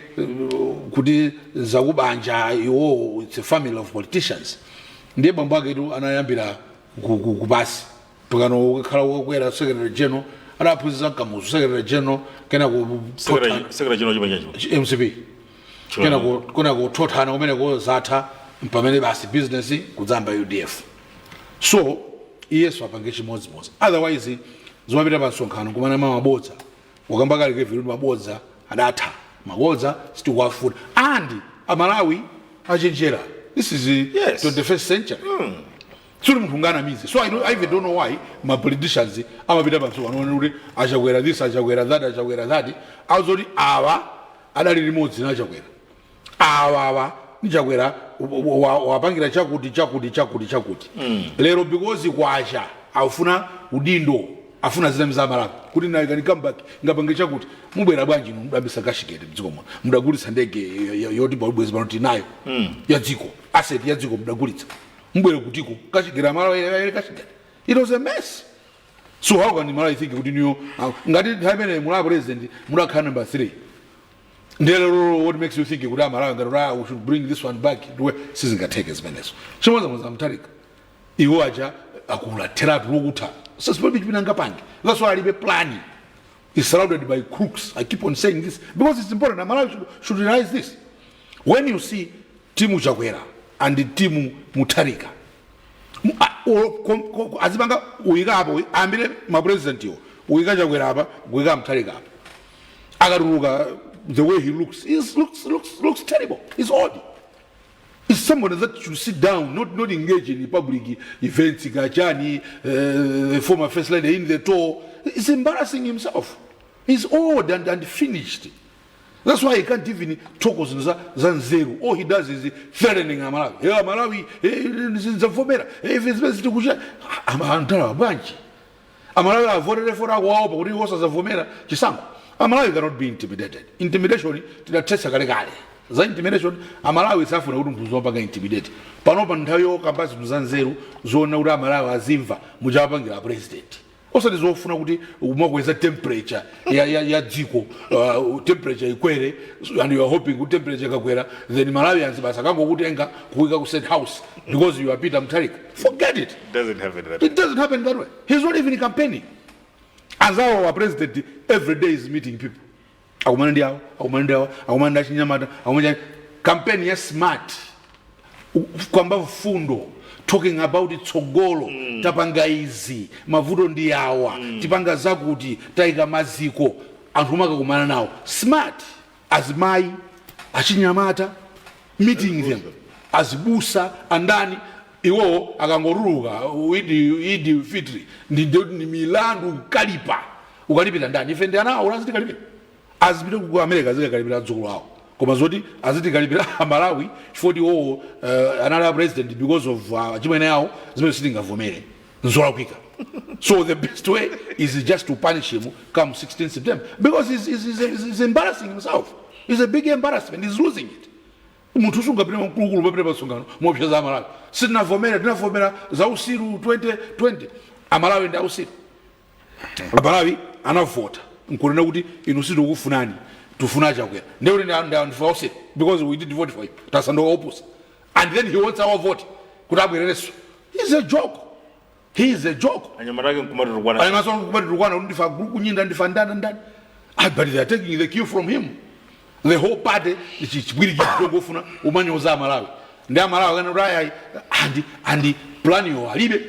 kuti zakubanja iwo, it's a family of politicians. Ndiye bambo ake tu anayambira kupasi pakano ukakhala ukakwera secretary general, adaphunzitsa Mkamuzu secretary general, kena ku Secretary general chimene chacho. MCP, kena kuthothana kumeneko, zatha pamene basi business kudzamba UDF. So iyeso apange chimodzimodzi, otherwise zimapita pa msonkhano kumana mabodza wakamba kale Kevin kuti mabodza adatha, mabodza sitikuwafuna, and Amalawi achenjera. This is the 21st century. Suli munthu unganamize. So I even don't know why ma politicians amapita pa msonkhano kuti aChakwera this, aChakwera that, aChakwera that, azoti awa adali limodzi naChakwera, awa awa niChakwera wapangira chakuti chakuti chakuti chakuti. Lero because kwacha afuna udindo, afuna zinamiza Malawi kuti naikani comeback ngapange chakuti. Mubwera bwanji inu mudabisa cashgate mdziko muno, mudagulitsa ndege yoti bwezi pano tinayo ya dziko, asset ya dziko mudagulitsa, mubwere kutiko cashgate? Amalawi ayere cashgate, it was a mess. So how can Malawi think kuti niyo ngati nthawi imene mula president mudakhala number 3? Ndiyelero, what makes you think kuti Amalawi ngati ah, we should bring this one back to where? Sizingatheke zimenezo. Chimodzimodzi Mutharika, iwo aja akula theratu lokutha sasipalibe chipina ngapange. That's why alibe plan, is surrounded by crooks. I keep on saying this because it's important. Amalawi should realize this. When you see team Chakwera and team Mutharika, azipanga uyika apo, ambire mapresident iwo, uyika Chakwera apa, kuyika Mutharika apa, akatuluka, the way he looks, he looks terrible. He's odd. Is somebody that should sit down, not engage in public events, kachani, the former first lady in the tour. He's embarrassing himself. He's old and finished. That's why he can't even talk zinthu za nzeru. All he does is threatening Amalawi. Hey, Amalawi, zavomera. If it's best to antala bwanji. Amalawi avotere for akuwaopa kuti iwo sazavomera chisankho. Amalawi cannot be intimidated. Intimidation tidathetsa kalekale. Za intimidation, Amalawi safuna kuti munthu zopanga intimidate. Panopa nthawi yokamba zinthu za nzeru, zoona kuti Amalawi azimva, muchapangira president, osati zofuna kuti umakweza temperature ya dziko, temperature ikwere, and you are hoping kuti temperature ikakwera, then Malawians basi akangokutenga kuyika ku State House because you are Peter Mutharika. Forget it. Doesn't happen that way. It doesn't happen that way. He's not even campaigning. Anzawo wa president every day is meeting people, akumana ndi awo, akumana ndi awo, akumana ndi achinyamata, akumana ndi campaign ya smart, kwamba fundo, talking about tsogolo, tapanga izi, mavuto ndi awa, tipanga zakuti, tayika maziko. Anthu makakumana nawo smart, azimayi, achinyamata, meeting them, azibusa, andani. Iwowo akangotuluka Idi Fitri ndi milandu, kukalipa. Ukalipira ndani? Ife ndi ana awo, azitikalipira? Azipite ku America, azikakalipira adzukulu awo. Koma zoti azitikalipira Amalawi chifukwa iwowo anali a president because of chimwene awo, zimene sitingavomere, nzolakwika. So the best way is just to punish him come 16 September, because he's embarrassing himself. He's a big embarrassment. He's losing it. Munthu sungapite mkulukulu papite pasungano mopseza Amalawi. Sitinavomera, tinavomera za usiru 2020. Amalawi ndi ausiru? Amalawi anavota nkunena kuti inu sitikufunani, tifuna Chakwera. Ndekuti ndife ausiru because we did vote for him? Tasanduka opusa. And then he wants our vote kuti abwererenso. He's a joke. He is a joke. Anyamata ake nkumati Anyamatukwana kuti ndifa kunyinda, ndifa ndani ndani. Ah, but they are taking the cue from him. The whole party chibwirikiti chongofuna umanyoza Amalawi. Ndi Amalawi kana kuti ayayi andi plan yo alibe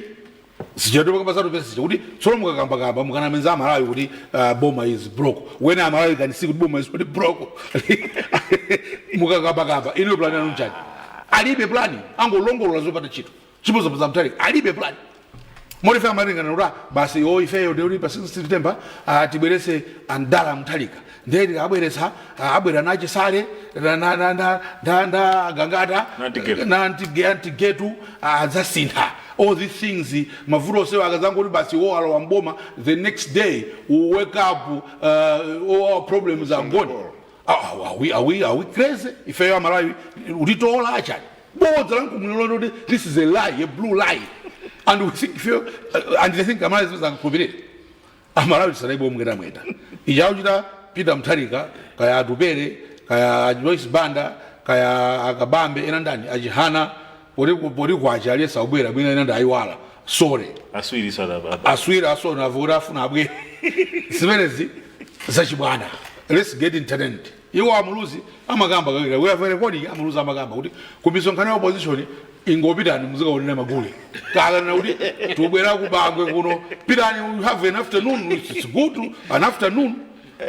sichatopa pesa kuti tsono mukakambakamba mukanamenza Amalawi kuti boma is broke, when Amalawi can see kuti boma is not broke. Mukakambakamba, ino plan yanu nchani? Alibe plan, angolongolola zopanda ntchito. Chimodzimodzi Mutharika, alibe plan. Morife amaringana kuti basi o ifeyo ndekuti pa 6 September tibwerese andala Mutharika, ndiye abweretsa, abwera na Chisale na Gangata. Na Antigetu. Na Antigetu, adzasintha all these things, mavuto onsewa. Akazangoti basi wo alowa mboma, the next day we wake up, all our problems are gone. Are we crazy? Ifeyo Amalawi utitola achani? Bodza lankumulilo kuti this is a lie, a blue lie, and we think ifeyo, and they think Amalawi zimene. Amalawi tisadaibo mngeta mweta ichauchita Peter Mutharika, kaya Atupere, kaya Joyce Banda, kaya Akabambe, ena ndani, Achihana, poti kwacha aliyesa kubwera bwina, ena ndayiwala, sorry. Aswiri sada. Aswira asona avoti afuna abwere. Zimenezi zachibwana. Let's get entertained. Iwo amuluzi amakamba kakira, we have a recording, amuluzi amakamba kuti kumisonkhano ya opposition ingopitani muzikaonera magule. Kakana kuti tubwera kubangwe kuno, pitani, you have an afternoon. It's good, an afternoon.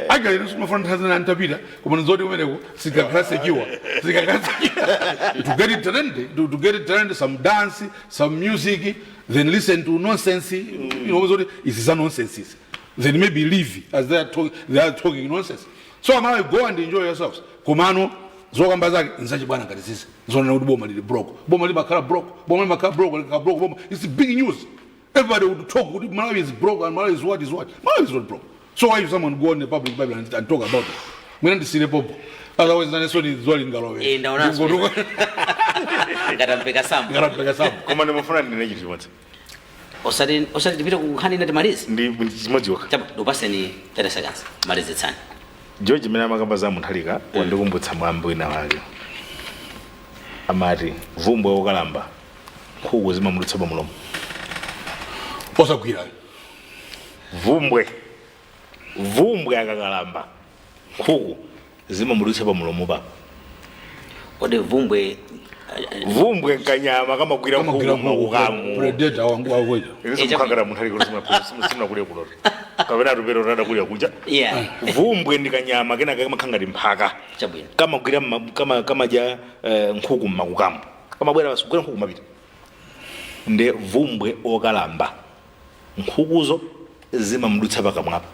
Actually ine simafuna nthazi ntapita, koma nzoti kumeneko sikakhala secure, sikakhala secure to get entertained, to get entertained, some dance, some music, then listen to nonsense, zoti izi za nonsense izi, then maybe leave as they are talking nonsense. So Amalawi, go and enjoy yourselves. Komano zokamba zake nzachibwana ngati zizi zonena kuti boma lili broke. Boma limakhala broke? Boma limakhala broke? Likakhala broke boma, it's big news. Everybody would talk kuti Malawi is broke and Malawi is what is what. Malawi is not broke. So why if someone go on the public bible and talk about it? Mwina ndisire popo, otherwise naneso ni zuwa lingalowe. Eh, ndaonanso. Ngatampeka sambo. Ngatampeka sambo. Koma ndimafuna ndine chinthu chimodzi. Osati tipite ku nkhani ina, timalize. Ndi chimodzi yokha. Chapa ndipaseni 30 seconds, malizitsani. George mene amakamba za Mutharika wandikumbutsa mwambi wina wake, amati vumbwe wokalamba nkhuku zimamudutsa pamulomo. Osagwira. Vumbwe akakalamba nkhuku zimamudutsa pamulomo pa. Kodi vumbwe? Vumbwe nkanyama kamagwira Kamagwira nkhuku makukamu. Predator wangu wakweta. Mkhangara Mutharika simunakulya kunoto kapena atupero tadakulya kuja. Vumbwe ndi kanyama kenaka kamakhala ngati mphaka. Kamagwira kamadya nkhuku mmakukamu, kamabwera basi kugwira nkhuku mapita. Nde vumbwe okalamba nkhukuzo zimamudutsa pakamwapo.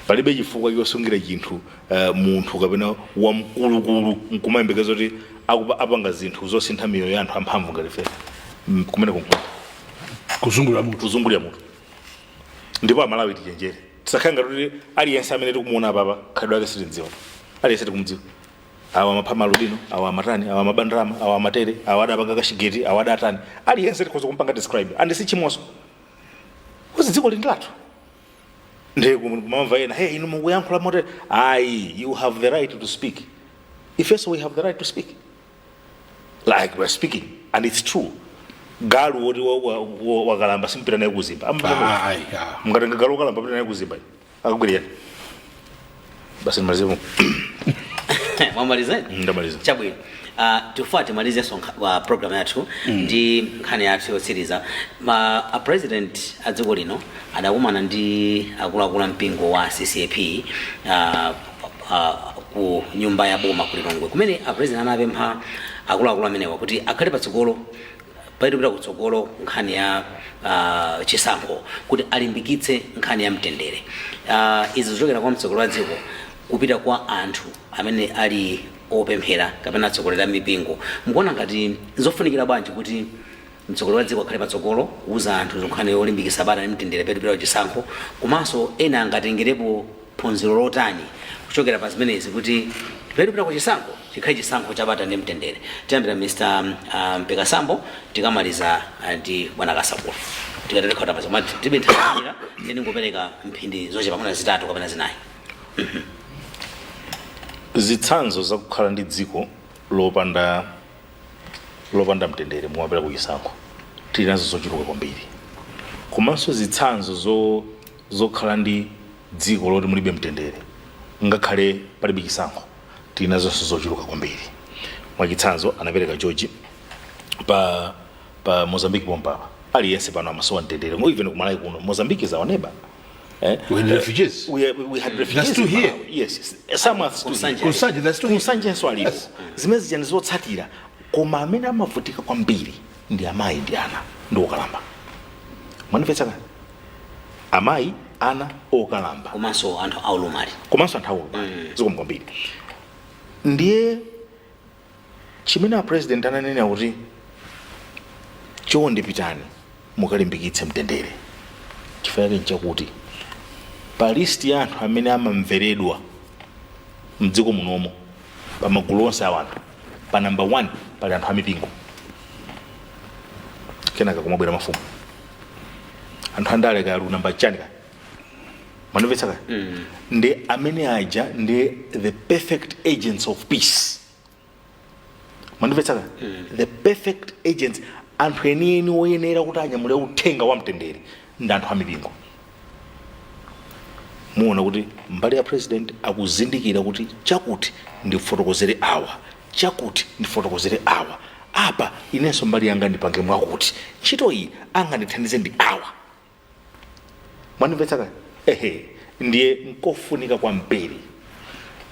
Palibe chifukwa chosungira chinthu munthu kapena wamkulukulu nkumayembekeza kuti apanga zinthu zosintha miyoyo ya anthu amphamvu ngati ife. Kumene kunkuti Kuzungulira mutu. Kuzungulira mutu. Ndipo Amalawi tichenjere, tisakhale ngati kuti aliyense amene tikumuona apapa khalidwe lake sitidziwa. Aliyense tikumudziwa. Awa amapha malubino, awa amatani, awa amabandrama, awa amatere, awa adapanga kashigeti, awa adatani. Aliyense tikhoza kumpanga describe, and si chimoso kuzi dziko lindi lathu. Ndiye kumamva ena, "Hey, inu mukuyankhula motere." Ayi, you have the right to speak. Ifenso we have the right to speak like we're speaking, and it's true. Galu woti wakalamba simpita naye kuzimba. Ayi, ah. Mkatenga galu wakalamba pita naye kuzimba, akagwiriyani? Basi, ndimalizepo. Mwamaliza? Ndamaliza. Chabwino. Tifuna timalizenso wa program yathu ndi nkhani yathu yotsiriza. Ma a president a dziko lino adakumana ndi akuluakulu a mpingo wa CCAP ku nyumba ya boma ku Lilongwe, kumene a president anapempha akuluakulu amenewa kuti akhale patsogolo paitopita kutsogolo nkhani ya chisankho, kuti alimbikitse nkhani ya mtendere. Izi zichokera kwa mtsogoleri wa dziko kupita kwa anthu amene ali opemphera kapena atsogoleri a mipingo. Mukuona ngati zofunikira bwanji kuti mtsogoleri wa dziko akhale patsogolo kuuza anthu nkhani yolimbikitsa bata ndi mtendere petupita chisankho, komanso ena angatengerepo phunziro lotani kuchokera pa zimenezi kuti petupita ku chisankho chikhale chisankho cha bata ndi mtendere? Tiyambira Mr Mpekasambo, tikamaliza ndi bwana Kasakula. Tikatero khatamaza koma tibe nthawi, ndingopereka mphindi zochepa, mwina 3 kapena 4. Zitsanzo zakukhala ndi dziko lopanda mtendere mumapita ku chisankho tili nazo zochuluka kwambiri, komanso zitsanzo zokhala ndi dziko loti mulibe mtendere ngakhale palibe chisankho tili nazonso zochuluka kwambiri. Mwachitsanzo anapereka George pa Mozambique pompapa. Aliyense pano amasowa mtendere, even kumalawi kuno. Mozambique is our neighbor, eh? We had refugees. We had refugees They're still in here. Malawi. Yes. Some are still Kusanje. here. Kusanje, they're still here. Kusanjenso alipo. Yes. Zimene zija ndi zotsatira, koma amene amavutika kwambiri ndi amayi ndi ana ndi okalamba. Mwanimvetsa kani? Amayi, ana, okalamba. Komanso anthu aulumali. Komanso anthu aulumali. Zikomo kwambiri. Ndiye chimene a president ananena kuti chonde pitani mukalimbikitse mtendere, chifukwa chake nchakuti pa list ya anthu amene amamveredwa mdziko munomo, pa magulu onse a anthu, pa number 1 pali anthu amipingo, kenaka kumabwera mafumu, anthu andale kaya namba chani kaya. Manimvetsa kaya? Ndi amene aja ndi the perfect agents of peace. Mandimvetsa kaya? The perfect agents, anthu enieni oyenera kuti anyamule uthenga wa mtendere ndi anthu amipingo. Muona kuti mbali ya president akuzindikira kuti chakuti ndifotokozere awa, chakuti ndifotokozere awa, apa inenso mbali yanga ndipange mwakuti ntchito iyi angandithandize ndi awa. Mwandimvetsa kaya? Ehe, ndiye nkofunika kwambiri.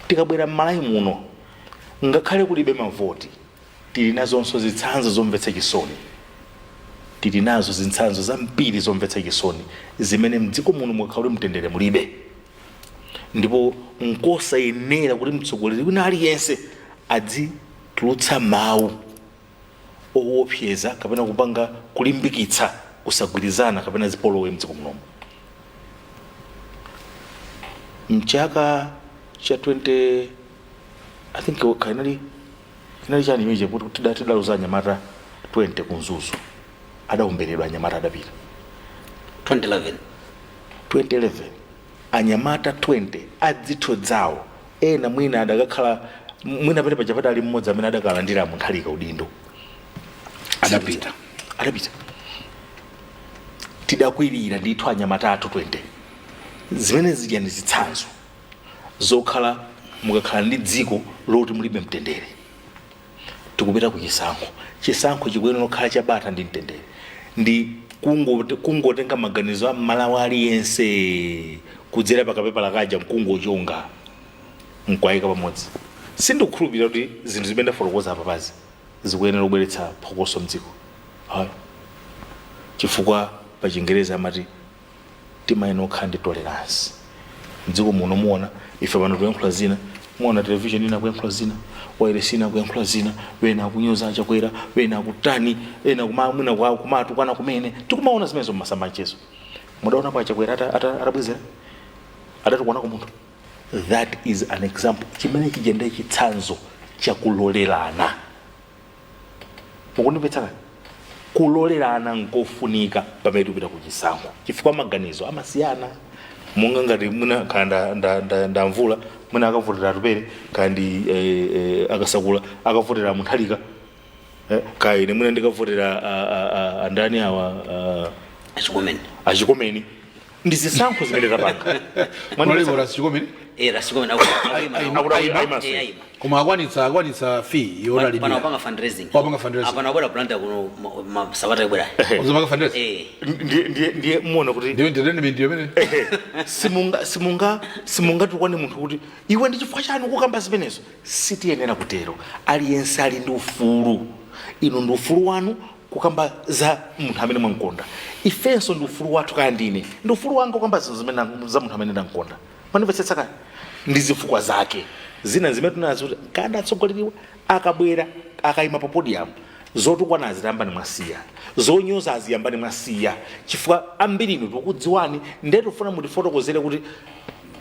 Tikabwera m'Malawi muno, ngakhale kulibe mavoti, tili nazonso zitsanzo zomvetsa chisoni. Tili nazo zitsanzo zambiri zomvetsa chisoni zimene mdziko muno mukakhala kuti mtendere mulibe, ndipo nkosayenera kuti mtsogoleri wina aliyense adzitulutsa mawu owopseza kapena kupanga kulimbikitsa kusagwirizana kapena zipolowe mdziko munomu. Mchaka cha 20, I think inali chani imeje, kuti tidaluza anyamata 20 ku Mzuzu, adawomberedwa anyamata, adapita. 2011. 2011. Anyamata 20 adzitho dzawo, ena mwina adakakhala mwina pene paja padali mmodzi amene adakalandira Mutharika udindo. Adapita. Adapita. Tidakwirira ndithu anyamata athu 20. Zimene zija ndi zitsanzo zokhala mukakhala ndi dziko loti mulibe mtendere. Tikupita ku chisankho. Chisankho chikuyenera kukhala chabata ndi mtendere, ndi kungotenga maganizo a Mmalawi aliyense kudzera pakapepala kaja, nkungochonga nkwayika pamodzi. Sindikukhulupirira kuti zinthu zimene ndafotokoza apapazi zikuyenera kubweretsa phokoso mdziko, hayi, chifukwa pa Chingerezi amati timayenera kukhala ndi tolerance mdziko muno. Muona ife pano tikuyankhula zina, muona television ina kuyankhula zina, wireless ina kuyankhula zina, wena akunyoza Achakwera, wena akutani, ena mwina kumatukwana kumene. Tikumaona zimenezo mmasamba mchezo. Mudaonapo Achakwera atabwezera, adatukwanako munthu? That is an example. Chimene chija ndiye chitsanzo chakulolerana. Mukundimvetsa kani? Kulolerana nkofunika pamene tikupita ku chisankho, chifukwa maganizo amasiyana. Monga ngati mwina kaya ndamvula, mwina akavotera Atupere, kaya ndi Akasakula akavotera Mutharika, kaya ine mwina ndikavotera andani awa, Achikomeni. Achikomeni. Ndi zisankho zimene tapanga. Kunalipo Rasikomeni. Eh, Rasikomeni. Akuti ayimanso. Ayima. Koma akwanitsa fee Pano yodalipira? apanga fundraising. Wapanga fundraising. Apano abwera Blantyre kuno sabata ibwera. Uzapanga fundraising? Eh. Ndiye muona kuti Ndiyo entertainment yomene. Simungatukwane munthu kuti iwe ndi chifukwa chani kukamba zimenezo. Sitiyenera kutero. Aliyense ali ndi ufulu. Inu ndi ufulu wanu kukamba za munthu amene mwamkonda. Ifenso ndi ufulu wathu, kaya ndine ndi ufulu wanga kukamba zinthu zimene za munthu amene ndamkonda. Mwandimvetsetsa kaya? Ndi zifukwa zake zina zimene tinazo kuti kanda atsogoleriwa akabwera, akayima pa podium, zotukwana aziyambani mwasiya, zonyoza aziyambani mwasiya, chifukwa ambiri inu tikudziwani. Ndiye tifuna mutifotokozere kuti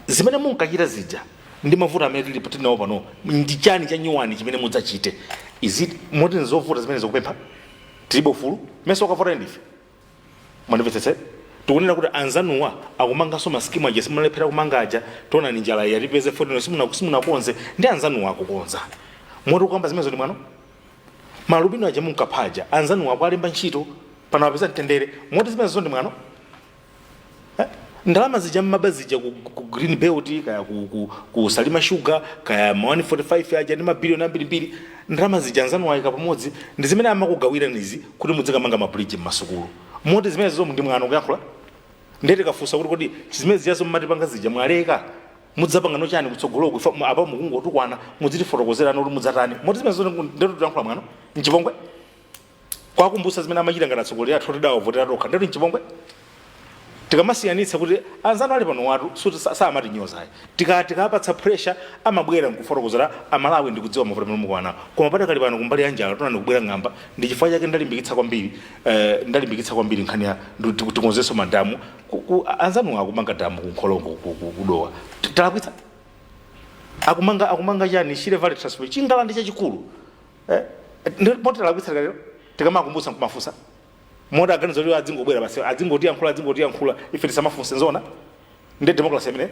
zimene munkachita zija ndi mavuto amene tilipo tinawo pano ndi chani cha nyuwani chimene mudzachite? Is it moti nzovuta zimene zikupempha? Tilibe ufulu meso ukavota ndife. Mwandimvetsetse? Tikunena kuti anzanuwa akumanganso masikimu aja simunalephera kumanga aja. Tiona ni njala yatipeze fotino, simunakonze, ndi anzanuwa akukonza. Moti kukamba zimenezo ndi mwano. Malubino aja munkaphaja, anzanuwa akualemba ntchito pano, apeza mtendere. Moti zimenezo ndi mwano. Eh? Ndalama zija mmaba zija ku Green Belt, kaya ku Salima Sugar, kaya ma 145 aja ndi mabiliyoni ambirimbiri, ndalama zija anzanu ayika pamodzi ndi zimene amakugawiranizi kuti mudzikamanga mabridge mmasukulu. Moti zimene zomwe ndi mwano kuyankhula. Ndiye tikafunsa kuti kodi zimene zijazo mmatipanga zija mwaleka, mudzapanga chani kutsogoloko? Ifa apa mukungotukwana, mudzitifotokozerani kuti mudzatani. Moti zimene zomwe ndetu tiyankhula mwano, nchipongwe kwakumbusa zimene amachita ngati atsogoleri athu tidawavotera tokha. Ndetu nchipongwe tikamasiyanitsa kuti anzanu ali pano watu suti samatinyozayi. Tikapatsa pressure amabwera nkufotokozera Amalawi ndikudziwa mavuto amene mukuwa nawo. Koma padakali pano kumbali ya njala tona ndikubwera ng'amba. Ndi chifukwa chake ndalimbikitsa kwambiri nkhani ya tikonzenso madamu. Anzanu akumanga damu kunkholongo, kudowa. Talakwitsa? Akumanga chani, Shire Valley Transport, chingalande chachikulu, eh? Moti talakwitsa lero tikamakumbutsa nkumafunsa? Moti aganiza kuti adzingobwera basi, adzingotiyankhula, adzingotiyankhula, ife tisamafunse? Nzona ndi democracy imene?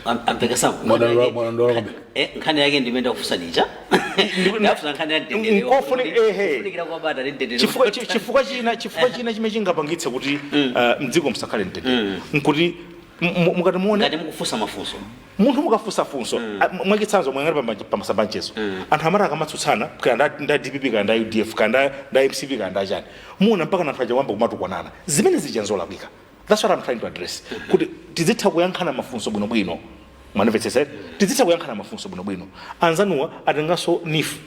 Ampeka samu. Mwanandola kwambiri. Nkhani yake ndimene ndakufunsa nija, ndafunsa nkhani ya mtendere. Ehe. Kufunikira kwa bata ndi mtendere. Chifukwa china chimene chingapangitse kuti mdziko musakhale mtendere nkuti mukati muone ngati mukufunsa mafunso. Munthu mukafunsa funso, mwachitsanzo mwangati pamasamba mchezo, anthu amati akamatsutsana, kaya nda DPP, kaya nda UDF, kaya nda MCP, kaya nda chani, muona mpaka anthu aja wamba kumatukwanana. Zimene zija nzolakwika. That's what I'm trying to address, kuti tizitha kuyankhana mafunso bwinobwino. Mwanimvetsetsa? Tizitha kuyankhana mafunso bwinobwino. Anzanuwa atenganso NEEF,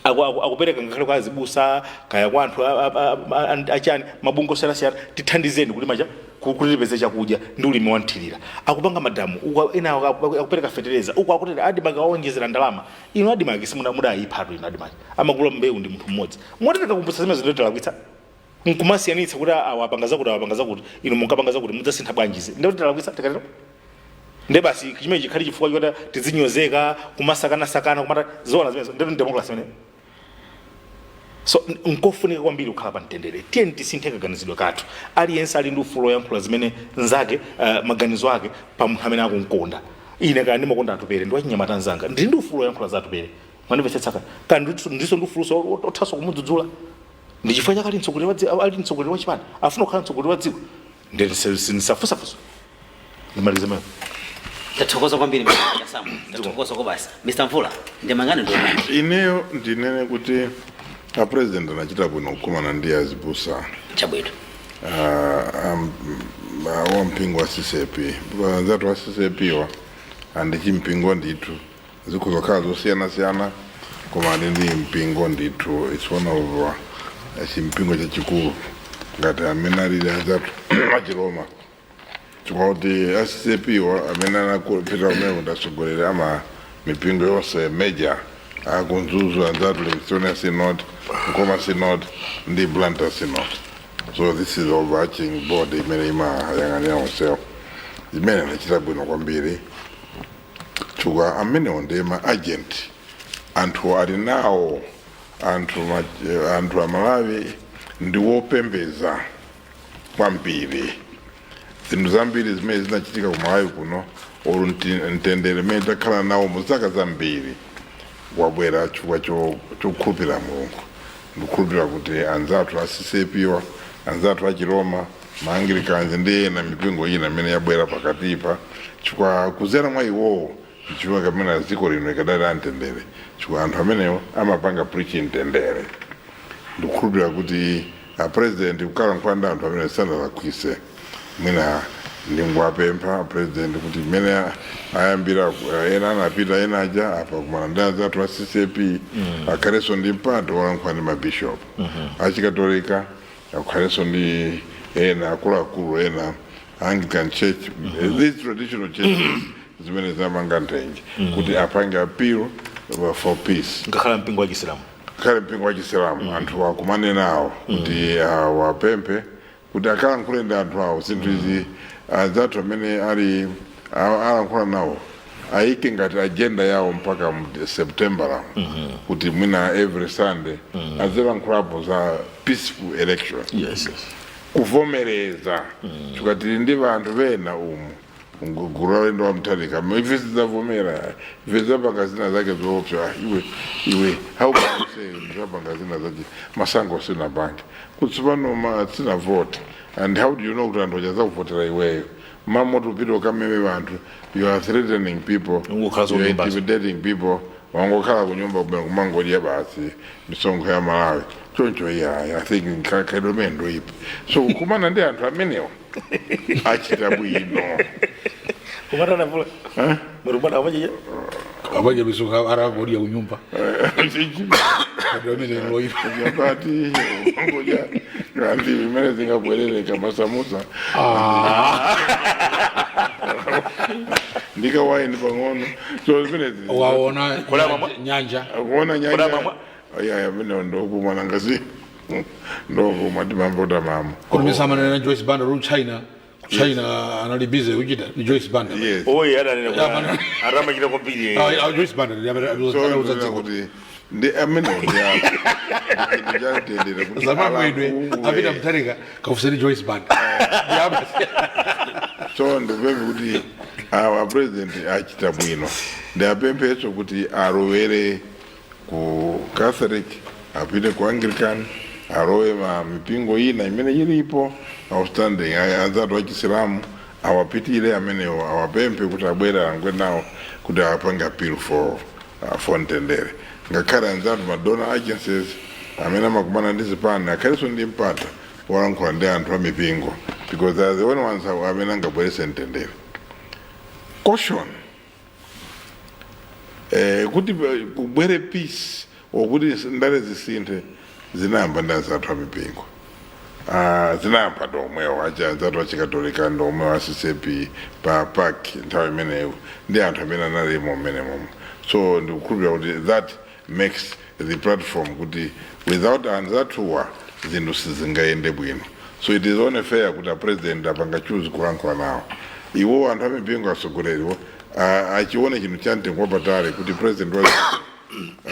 akupereka ngakhale kwa azibusa, kaya kwa anthu achani, mabungwe osiyanasiyana, tithandizeni kulima cha kuti tipeze chakudya ndi ulimi wanthirira. Akupanga madamu uku, ena akupereka fetereza uku, akutera ADMARC awonjezera ndalama. Inu ADMARC simudayiphatu. Inu ADMARC amagula mbewu ndi munthu mmodzi. Moti tikakumbutsa zimene zinotalakwitsa nkumasiyanitsa kuti awa apanga zakuti, awa apanga zakuti, inu munkapanga zakuti, mudzasintha bwanjizi? Ndikuti talakwitsa tikatero? Nde basi chimene chikhali chifukwa choti tizinyozeka, kumasakanasakana, kumata zoona zimenezo? Ndetu democracy imene? So nkofunika kwambiri kukhala pa mtendere. Tiye tisinthe kaganizidwe kathu. Aliyense ali ndi ufulu woyankhula zimene nzake, maganizo ake pa munthu amene akumkonda. Ine kaya ndimakonda Atupere, ndi wachinyamata nzanga, ndili ndi ufulu woyankhula za Atupere, mwandimvetsetsa? Kaya ndiso ndi ufulu othanso kumudzudzula. Ndi chifukwa chake ali mtsogoleri wa dziko, ali mtsogoleri wa chipani, afuna kukhala mtsogoleri wa dziko. Ndisafusafusa, ndimalize mayo. Tathokoza kwambiri, Mr. Samu, tathokoza ko basi. Mr. Mvula, ndemangani ndiomani. Ineyo ndinene kuti a president anachita bwino kukumana ndi azibusa. Chabwino. Wa mpingo wa CCAP, because anzathu wa CCAP wa andi chimpingo ndithu, zikho zokhala zosiyana-siyana, koma ali ndi mpingo ndithu. It's one of chimpingo chachikulu ngati amene alili anzathu achiroma, chifukwa kuti a CCAP wa amene anapita kumene kuti asogolere ama mipingo yonse major aku Mzuzu, anzathu Livingstonia Synod, Nkhoma Synod ndi Blantyre Synod. So this is overarching board imene imayang'anira onsewo, imene anachita bwino kwambiri, chifukwa amenewo ndi ma agent anthu ali nawo. Anthu amalawi ndi wopembeza kwambiri. Zinthu zambiri zimene zinachitika ku Malawi kuno, olu mtendere imene takhala nawo mu zaka zambiri, wabwera chifukwa chokhulupirira Mulungu. Ndikukhulupirira kuti anzathu a CCAP wa, anzathu achiroma, ma Anglicans ndi ena mipingo ina imene yabwera pakatipa, chifukwa kuzera mwa iwowo chifukwa kamene dziko lino ikadali amtendere, chifukwa anthu amenewo amapanga preach mtendere. Ndikukhulupirira kuti a president kukhala nkhwanda anthu amene sanalakwise. Mwina ndingwapempha president kuti mmene ayambira, ena anapita, ena aja apa kumana ndi anzathu a CCAP, akhalenso ndi mpata wolankhula ndi mabishop achikatolika, akhalenso ndi ena akuluakulu ena Anglican Church, these traditional churches zimene zamanga nthenje, kuti apange appeal for peace. Ngakhala mpingo wa Chisilamu. Khale mpingo wa Chisilamu, anthu akumane nawo kuti awapemphe kuti akalankhule ndi anthu awo zinthu izi. Anzathu amene ali alankhula nawo ayike ngati agenda yawo mpaka mu September la, kuti mwina every Sunday azilankhulapo za peaceful election, yes. kuvomereza, chifukwa tili ndi vanthu vena umu gulu lalendo wa Mutharika, ife sidzavomera, ife zapanga zina zake zoopsa. Iwe, iwe, how can you say zapanga zina zake? Masango sinapange kutsopano, ma sinavota, and how do you know kuti anthu achazakuvotera iweyo? Mamoto upita ukameme vanthu, you are threatening people. Ungokhala You are kunyumba. intimidating people. Wangokhala kunyumba kumene kumangodya basi misonkho ya Malawi choncho. Iya, I think nkhalidwe imene ndoyipa, so kukumana ndi anthu amenewo achita bwino. Kumatana vula murubana amachicha. Apaja misonkho arakodya kunyumba, khalidwe amene loyipa. Chapati mangodya kandi zimene zingabwerereka masamusa ndikawaini pang'ono, so zimene waona Kula mama- nyanja. Akuona Kula nyanja. mama. Aya, amene ndokumwa nangasi ndokumwa timamvota mama. Kutumisamana na Joyce Banda ku China, ku China anali busy kuchita ni Joyce Banda. Yes. Oye, adanena Yeah, man. aramachita kwambiri. Ah, Joyce Banda ndi amene So anauza ndinena dziko kuti ndi amene ndi ako chinthu chamtendere kuti zamamwedwe alakuwe. apita Mutharika kafuseni Joyce Banda. So ndikupemphe kuti awa president achita bwino. Ndiapemphenso kuti alowere ku Catholic, apite ku Anglican, alowe ma mipingo ina imene ilipo outstanding, anzathu achisilamu awapitire amenewo, awapemphe kuti abwere alangwe nawo kuti apange appeal for mtendere. Ngakhale anzathu ma donor agencies amene amakumana ndi zipani akhalenso ndi mpata wolankhula ndi anthu a mipingo, because they are the only ones amene angabweretse mtendere. Caution, kuti kubwere peace okuti ndale zisinthe, zinayamba ndi anzathu a mipingo. Zinayamba ndomwewo achi anzathu achikatolika, ndomwewo a CCAP pa park nthawi imeneyo ndi anthu amene analimo mmene momwe. So ndikukhulupirira kuti that makes the platform kuti without anzathuwa zinthu sizingayende bwino. So it is only fair kuti a president apanga choose kulankhula nawo iwo anthu amipingo, asogoleriwo achione chinthu cha mtengo wapatali kuti president wa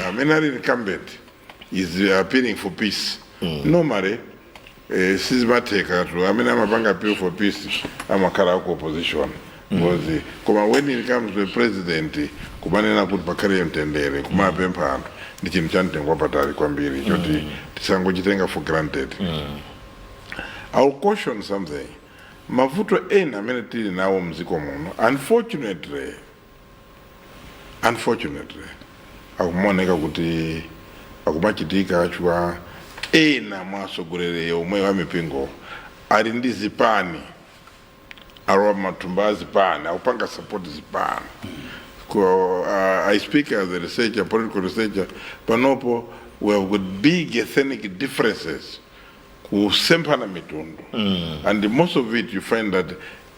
amene ali incumbent is appealing for peace. Normally sizimatheka tu. Amene amapanga appeal for peace amakhala ku opposition, because koma when it comes to a president kumanena kuti pakhale mtendere, kumapempha anthu, ndi chinthu cha mtengo wapatali kwambiri choti tisangochitenga for granted. I'll caution something. Mavuto ena amene tili nawo mdziko muno, unfortunately, akumaoneka kuti akumachitika chifukwa ena mwa atsogoleri omwe wa mipingo ali ndi zipani, alowa mathumba a zipani, akupanga support zipani. I speak as a researcher, political researcher. Panopo we have got big ethnic differences, kusemphana mitundu, and most of it you find that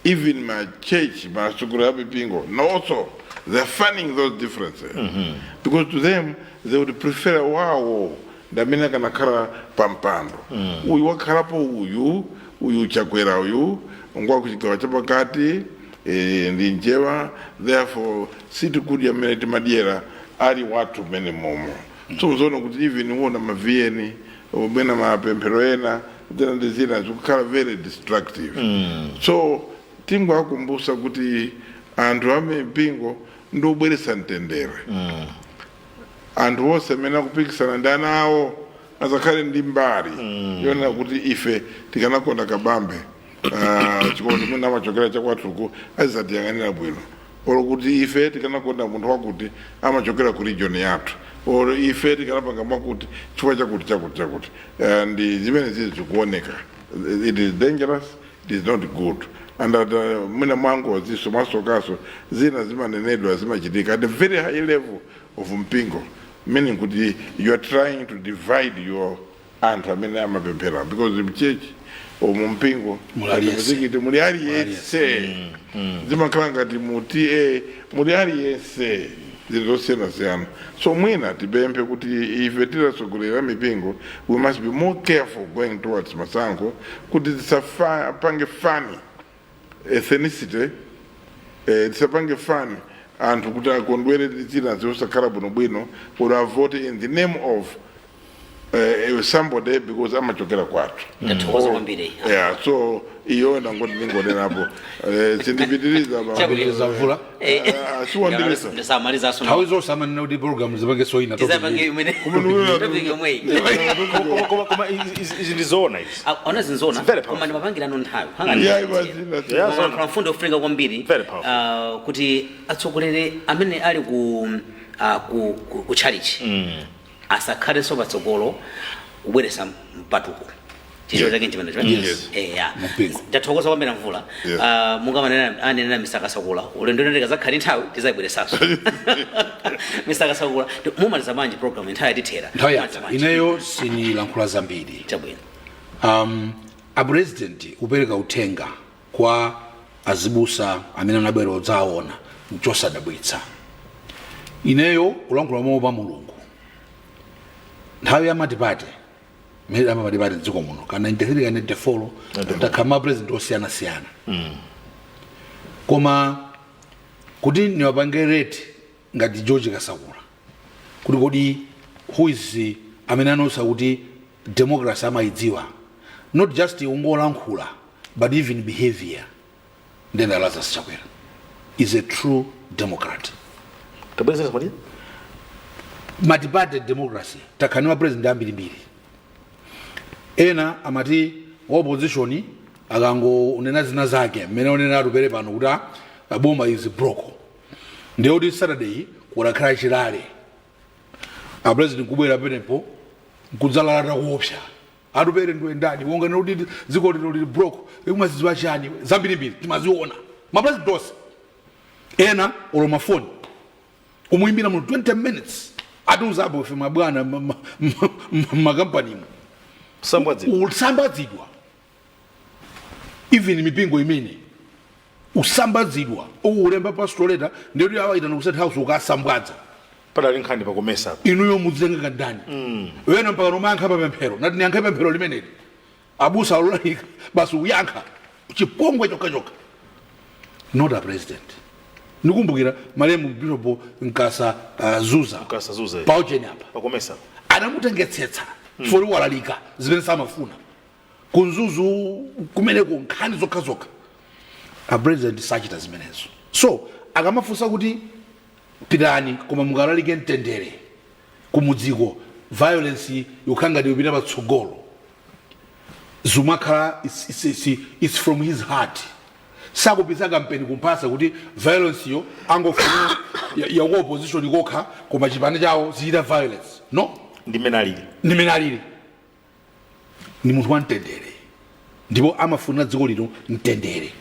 even my church, masukulu ya mipingo, no, also they're fanning those differences, because to them they would prefer wawo ndamene akanakhala pampando. Uyu wakhalapo uyu, uyu Chakwera uyu ngwa kuchigawo chapakati, ndi Njewa, therefore sitikudya mmene timadyera ali wathu mmene momo. So uzoona kuti even uona ma VN umene mapemphero ena zina ndi zina zikukhala very destructive. So tingoakumbusa kuti anthu amipingo ndi obweretsa mtendere. Anthu onse amene akupikisana ndi ana awo azakhale ndi mbali yonena kuti ife tikanakonda Kabambe, chikondi mwina amachokera chakwathuku, azizatiyang'anira bwino, olo kuti ife tikanakonda munthu wakuti amachokera ku region yathu, olo ife tikanapanga mwakuti chifukwa chakuti chakuti chakuti. Ndi zimene zizi zikuoneka. It is dangerous, it is not good. And at mwina mwangoziso mwasokaso zina zimanenedwa, zimachitika at a very high level of mpingo, meaning kuti you are trying to divide your anthu amene amapemphera, because mchurch or mumpingo, Muli aliyense. muzikiti muli aliyense. Zimakhala ngati mu ta muli aliyense, zinthu zosiyanasiyana. So mwina tipemphe kuti ife titasogolera mipingo, we must be more careful going towards masankho kuti tisapange fan ethnicity, tisapange fan anthu kuti akondwere ndi zina zosakhala bwinobwino, kuti avote in the name of somebody because amachokera kwathu. Ndathokoza kwambiri. Yeah, so iyo ndangoti ndingonenapo, sindipitiriza. Apitiriza mvula. Siwandilisa. Ndisamalizaso. Nthawi zonse amanena kuti program zipange soina. Tizapange imene topic yomweyi. Koma izi ndizoona izi. Ona zinzona. It's very powerful. Koma ndimapangirano nthawi. Yeah, basi. Yeah, so- Koma mfundo yofunika kwambiri Very powerful. Kuti atsogoleri amene ali ku church asakhalenso patsogolo kubweretsa mpatuko. Chicho chake nchimenecho. Yes. Yeah. Mpingo. Ndathokoza kwambiri mvula. Yes. Munga manena anenera misakasakula, ulendo ndeka zakhali nthawi tizayibweresanso misakasakula. Mumaliza bwanji program? Nthawi yatithera. Nthawi Mumaliza yatha. bwanji? Ineyo sinilankhula zambiri. Chabwino. A president kupereka uthenga kwa azibusa amene anabwera udzaona nchosadabwitsa. Ineyo kulankhula moopa Mulungu, nthawi ya multiparty, mmene ama multiparty mdziko muno ka 93 ka 94, takhala ma president osiyanasiyana, koma kuti niwapange rate ngati George Kasakula kuti kodi who is amene anonsa kuti democracy amayidziwa, not just ungolankhula but even behavior, then Lazarus Chakwera is a true democrat. Tabwezera mwali. Multiparty democracy, takhaniwa president ambirimbiri. Ena amati wa opposition akangonena zina zake mmene onena atupere pano kuti ah, boma is broke, ndiye kuti Saturday kudakhala chilale, a president kubwera penepo nkudzalalata kuopsa, "Atupere ndiwe ndani wonganena kuti dziko lino lili broke? Umazidziwa chani?" Zambirimbiri timaziona mapresident onse. Ena olo mafoni kumuimbira mu 20 minutes, atiuza apo ife mabwana makampanimu. Sambwadzidwa. Usambadzidwa. Even mipingo imene usambadzidwa, ukulemba pastoreta ndiyoti awaitana ku State House ukasambwadza. Padali nkhani pakomesa apo. Inuyo mudzitenga kandani wena mpaka nomayankha papemphero, nati niyankhe pemphero limeneli, abusa alulalika basi uyankha chipongwe chokhachoka. Not a president. Ndikumbukira malemu Bishop Nkasa Zuza. Nkasa Zuza. Paucheni apa. Pakomesa. Anamutengetsetsa chifukwa walalika zimene samafuna ku Mzuzu kumeneko, nkhani zokhazokha. A president sachita zimenezo. So akamafunsa kuti pitani koma mukalalike mtendere kumudziko, violence ikukhala ngati ikupita patsogolo, zumakhala it's from his heart. Sakupitsa kampeni kumphasa kuti violence yo angofuna yaku opposition kokha, koma chipani chawo zichita violence, no. Ndimene alili. Ndimene alili, ni munthu wamtendere ndipo amafuna dziko lino mtendere.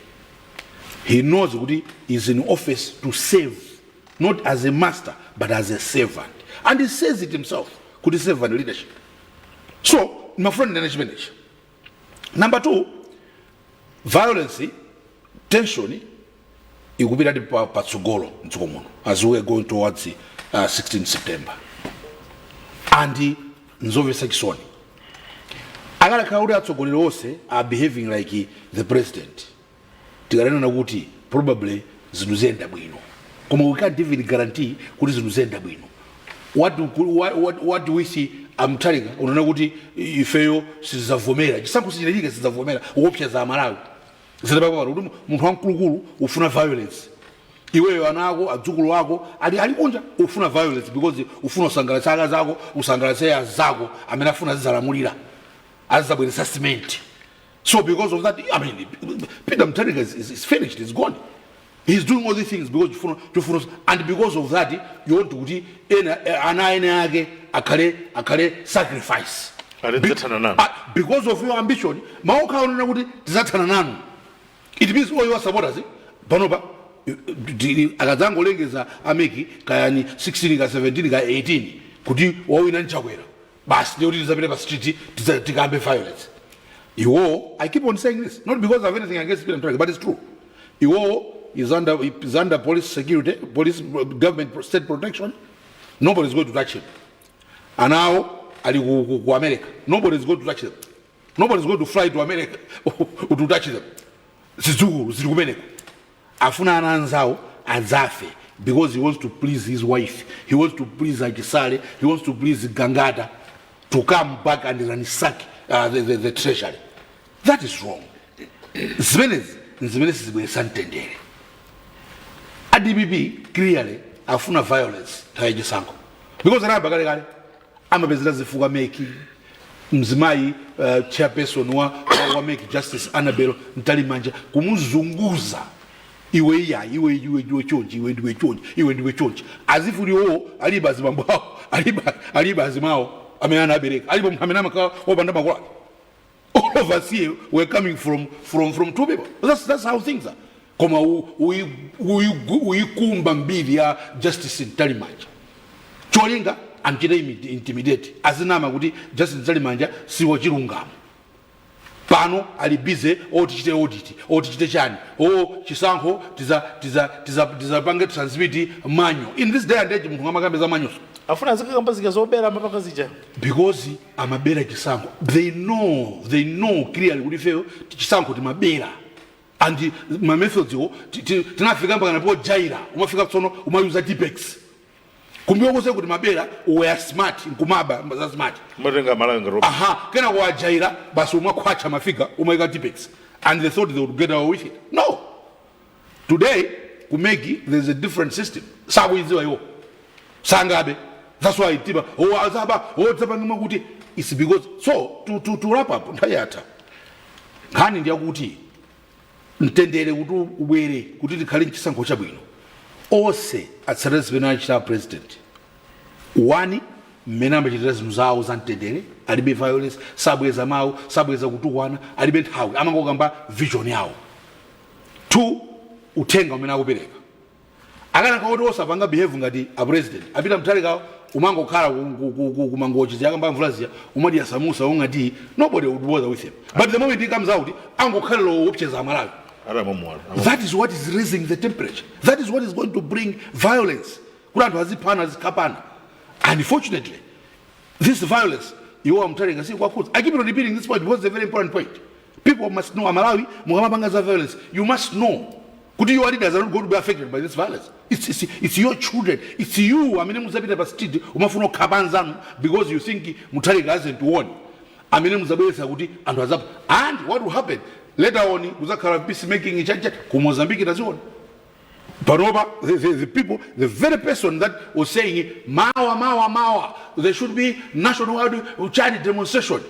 He knows kuti is in office to save, not as a master but as a servant, and he says it himself kuti servant leadership. So mafuna ndinene chimenechi. Number two, violence, tension ikupitadi patsogolo mdziko muno as we are going towards 16 September, and nzomvetsa chisoni. Akanakhala kuti atsogoleri onse are behaving like the president, tikanena kuti probably zinthu ziyenda bwino, koma we can't even guarantee kuti zinthu ziyenda bwino. What do we see? A Mutharika unaona kuti ifeyo sizidzavomera chisankho sichitachike, sizidzavomera, ukuopseza Amalawi. Zidapapapano kuti munthu wamkulukulu ufuna violence, iweyo ana ako, adzukulu ako ali kunja, ufuna violence because ufuna usangalatse aka zako, usangalatse azako amene afuna azizalamulira, azizabweretsa cement. So because of that, I mean, Peter Mutharika is finished, is gone. He's doing all these things because chifuna, and because of that you want kuti ena ana ene ake akhale sacrifice. Ati tidzathana nanu. Ah, because of your ambition, maokha onena kuti tidzathana nanu, it means all your supporters panopa akadzangolengeza a MEC kayani 16 ka 17 ka 18 kuti wawina nChakwera, basi, ndiye kuti tizapita pa street, tikambe violence. Iwo, I keep on saying this not because I have anything against Peter Mutharika, but it's true, iwo is under police security, police, government, state protection. Nobody is going to touch him. Anawo ali ku America. Nobody is going to touch them. Nobody is going to fly to America to touch them. Zidzukulu zili kumeneko. Afuna ana anzawo adzafe because he wants to please his wife, he wants to please aChisale, he wants to please Gangata to come back and ransack the treasury. That is wrong. Zimenezi nzimene sizibweretsa mtendere. A DPP clearly afuna violence nthawi yachisankho because anayamba kalekale, amapezera zifukwa MEC, mzimayi chairperson wa MEC, Justice Annabel Mtalimanja, kumuzunguza: iwe iya, iwe, iwe ndiwe chonchi, iwe ndiwe chonchi, iwe ndiwe chonchi, azifu iwowo alibe azibambo awo, alibe azimawo amene anabereka, alibe munthu amene amakhala wopanda makolo ake. All of us here were coming from two people. That's how things are. Koma uyikumba mbiri ya Justice Mtalimanja, cholinga amchite intimidate, azinama kuti Justice Mtalimanja siwo chilungamo. Pano ali busy o tichite audit, o tichite chani, o chisankho tizapange transmit manual. In this day and age, munthu amakambe za manuals? Afuna azikakamba zija zobera amapanga zija. Because amabera chisankho. They know clearly kuti ifeyo chisankho timabera, and ma methods iwo tinafika mpaka napo jaira, umafika tsono umayuza Tipp-Ex kumbiwa kose kuti mabera. We are smart nkumaba za smart. Umatenga Malawi ngati Aha, kena kuwajaira basi, umakhwacha mafiga, umaika Tipp-Ex, and they thought they would get away with it. No, today ku MEC there's a different system, sakuidziwa iwo, sangabe. That's why tiba oh azaba oh tsapangima kuti it's because. So to wrap up, nthawi yatha, nkhani ndiyakuti mtendere kuti ubwere, kuti tikhale mchisankho chabwino, onse atsatire zimene achita president. One, mmene amachitira zinthu zawo za mtendere, alibe violence, sabweza mawu, sabweza kutukwana, alibe nthawi, amangokamba vision yawo. Two, uthenga umene akupereka. Akanakha kuti osapanga behave ngati a president apita Mutharika, umangokhala kumangochi ziyakamba mvula ziya, umadya samusa ungati, nobody would bother with him. But the moment he comes out, angokhalira wopseza Amalawi. Atamamwala. That is what is raising the temperature. That is what is going to bring violence, kuti anthu aziphana, azikhapana. Unfortunately, this violence, iwo aMutharika sikwakhudza. I keep on repeating this point because it's a very important point. People must know. Amalawi, mukamapanga za violence, you must know Kuti your leaders are not going to be affected by this violence. It's your children. It's you amene muzapita pa street umafuna kukhapa anzanu because you think Mutharika hasn't won. Amene muzabweretsa kuti anthu azapha. And what will happen later on, kuzakhala peacemaking chacha ku Mozambique, taziona panopa the people, the very person that was saying mawa mawa mawa there should be national charity demonstration,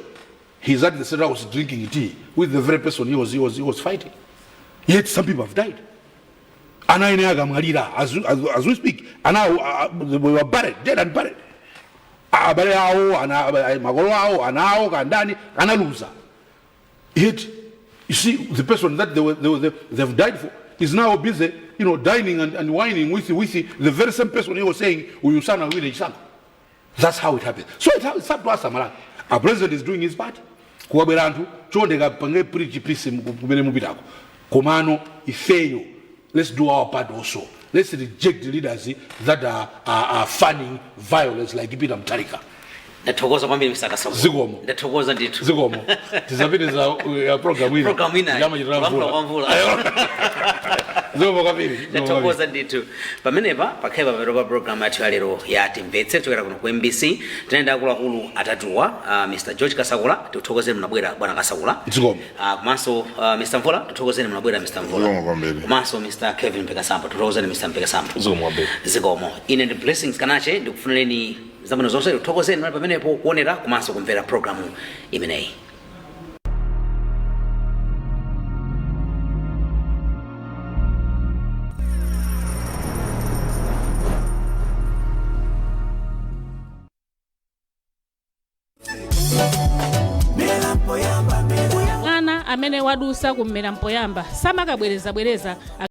he's at the State House drinking tea with the very person he was fighting. Yet some people have died. Ana ene akamwalira as we speak. Ana they were buried, dead and buried. Abale awo, ana makolo awo, ana awo kandani analuza. Yet you see the person that they've died for is now busy dining and wining with the very same person he was saying uyu sanawine chisankho. That's how it happens. So it's up to us, Amalawi. Our president is doing his part. Kuwabwera anthu, chonde kapange preach peace kumene mupitako. Komano ifeyo, let's do our part also. Let's reject leaders that are fanning violence like Peter Mutharika. Ndathokoza kwambiri, Mr. Kasakula. Zikomo. Ndathokoza ndithu. Zikomo. Tizapitiza program ina. Program ina. Tikamachitira Kulankhula mvula. kwa mvula. Zikomo kwambiri. Zikomo kwambiri. Ndathokoza ndithu. Pamenepa pakhale papeto pa programu yathu yalero ya Timvetse kuchokera kuno ku MBC. Tinayenda akuluakulu atatuwa, Mr George Kasakula, tikuthokozeni munabwera, bwana Kasakula. Zikomo. Komanso Mr Mvula, tikuthokozeni munabwera, Mr Mvula. Zikomo kwambiri. Komanso Mr Kevin Mpekasamba, tikuthokozeni, Mr Mpekasamba. Zikomo kwambiri. Zikomo. Ine ndi Blessings Kanache, ndikufunireni zabwino zonse. Tikuthokozeni mali pamenepo kuonera komanso kumvera programu imeneyi. Mwana amene wadusa kummera mpoyamba samakabwerezabwereza.